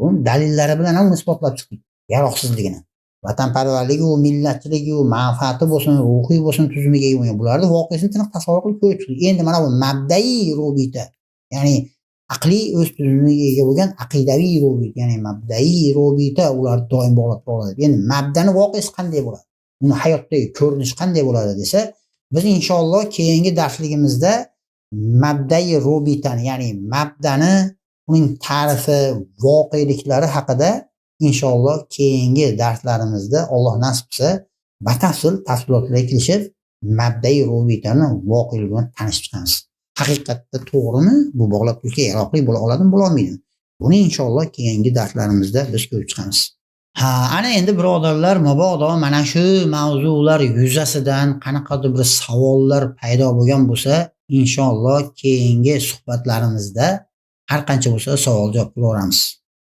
Uni dalillari bilan ham uni isbotlab chiqdik, yaroqsizligini. Vatanparvarligi u millatchiligi u manfaati bo'lsin, ruhiy bo'lsin, tuzumiga ega bo'lgan. Bularni voqeasini tiniq tasavvur qilib ko'rib chiqdik. Endi mana bu mabdai robita, ya'ni aqliy o'z tuzumiga ega bo'lgan aqidaviy robita, ya'ni mabdai robita ularni doim bog'lab tura oladi. Endi mabdani voqeasi qanday bo'ladi? Uni hayotdagi ko'rinishi qanday bo'ladi desa, biz inshaalloh keyingi darsligimizda mabdai robitani, ya'ni mabdani uning ta'rifi, voqeliklari haqida inshaalloh keyingi darslarimizda Alloh nasib qilsa batafsil tafsilotlarga kirishib mabdai robitani voqelik bilan tanishib chiqamiz. Haqiqatda to'g'rimi? Bu bog'lab turishga yaroqli bo'la oladimi, bo'la olmaydimi? Buni inshaalloh keyingi darslarimizda biz ko'rib chiqamiz. Ha, ana endi birodarlar, mabodo mana shu mavzular yuzasidan qanaqadir bir savollar paydo bo'lgan bo'lsa, inshaalloh keyingi suhbatlarimizda har qancha bo'lsa savol javob qilaveramiz.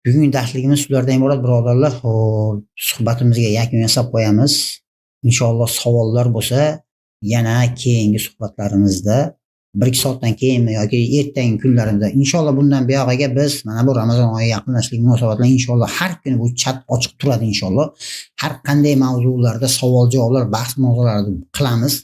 Bugungi darsligimiz shulardan iborat birodarlar. Xo'p, suhbatimizga yakun yasab qo'yamiz. Inshaalloh savollar bo'lsa, yana keyingi suhbatlarimizda 1-2 soatdan keyinmi yoki ertangi kunlarimizda inshaalloh bundan buyog'iga biz mana bu Ramazon oyi yaqinlashishligi munosabati bilan inshaalloh har kuni bu chat ochiq turadi inshaalloh. Har qanday mavzularda savol javoblar, bahs munozaralarni qilamiz.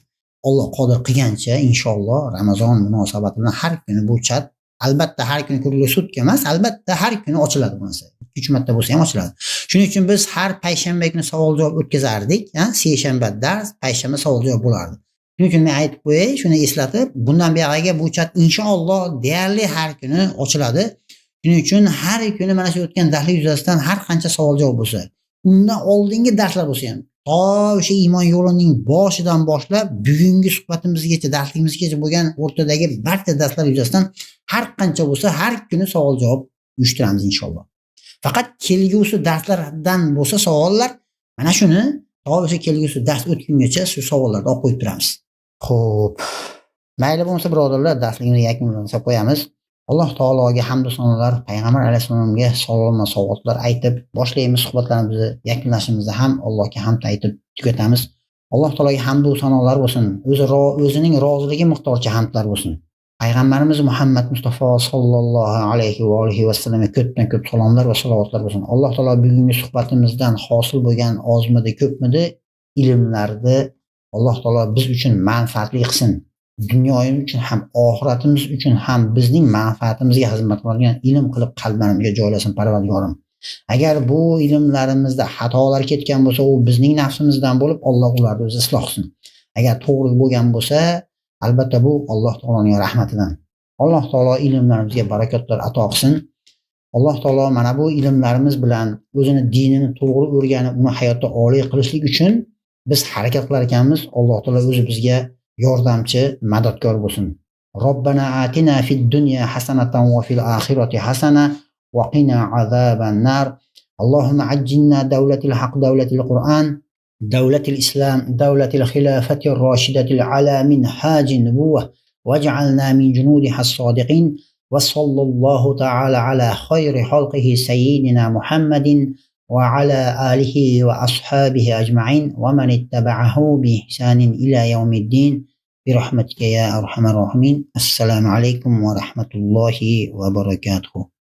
Alloh qodir qilgancha inshaalloh Ramazon munosabati bilan har kuni bu chat albatta har kuni kruglый sutka emas, albatta har kuni ochiladi bu narsa. 2-3 marta bo'lsa ham ochiladi. Shuning uchun biz har payshanba kuni savol javob o'tkazardik, ha, seshanba dars, payshanba savol javob bo'lardi. Shuning uchun men aytib qo'yay, shuni eslatib, bundan buyog'iga bu chat inshaalloh deyarli har kuni ochiladi. Shuning uchun har kuni mana shu o'tgan darslik yuzasidan har qancha savol javob bo'lsa, undan oldingi darslar bo'lsa ham, to o'sha iymon yo'lining boshidan boshlab bugungi suhbatimizgacha, darsligimizgacha bo'lgan o'rtadagi barcha darslar yuzasidan har qancha bo'lsa har kuni savol javob uyushtiramiz inshaalloh. Faqat kelgusi darslardan bo'lsa savollar, mana shuni to o'sha kelgusi dars o'tgungacha shu savollarni olib qo'yib turamiz. Xo'p. Mayli bo'lmasa birodarlar, darsligimizni yakunlab qo'yamiz. Alloh taologa hamd va sanolar, payg'ambar alayhissalomga salom va salovatlar aytib boshlaymiz suhbatlarimizni, yakunlashimizda ham Allohga hamd aytib tugatamiz. Alloh taologa hamd va sanolar bo'lsin. O'zi o'zining roziligi miqdoricha hamdlar bo'lsin. Payg'ambarimiz Muhammad Mustafa sallallohu alayhi va alihi vasallamga ko'pdan ko'p salomlar va salovatlar bo'lsin. Alloh taolo bugungi suhbatimizdan hosil bo'lgan ozmidi, ko'pmidi ilmlarni Alloh taolo biz uchun manfaatli qilsin. Dunyomiz uchun ham, oxiratimiz uchun ham bizning manfaatimizga xizmat qiladigan ilm qilib qalblarimizga joylasin Parvardigorim. Agar bu ilmlarimizda xatolar ketgan bo'lsa, u bizning nafsimizdan bo'lib, Alloh ularni o'zi isloh qilsin. Agar to'g'ri bo'lgan bo'lsa, albatta bu Alloh taoloning rahmatidan. Alloh taolo ilmlarimizga barakotlar ato qilsin. Alloh taolo mana bu ilmlarimiz bilan o'zini dinini to'g'ri o'rganib, uni hayotda oliy qilishlik uchun biz harakat qilar ekanmiz. Alloh taolo o'zi bizga yordamchi, madadkor bo'lsin. Robbana atina fid dunya hasanatan va fil oxirati hasana va qina azaban nar. Allohumma ajjilna davlatil haq, davlatil Qur'an, davlatil Islam, davlatil xilofati roshidatil ala minhaji nubuwah waj'alna min junudiha as-sodiqin va sallallohu ta'ala ala xayri xalqihi sayyidina Muhammadin va ala alihi va ashabihi ajma'in va man ittaba'ahu bi ihsanin ila yawmiddin. برحمتك يا أرحم الراحمين. السلام عليكم ورحمة الله وبركاته.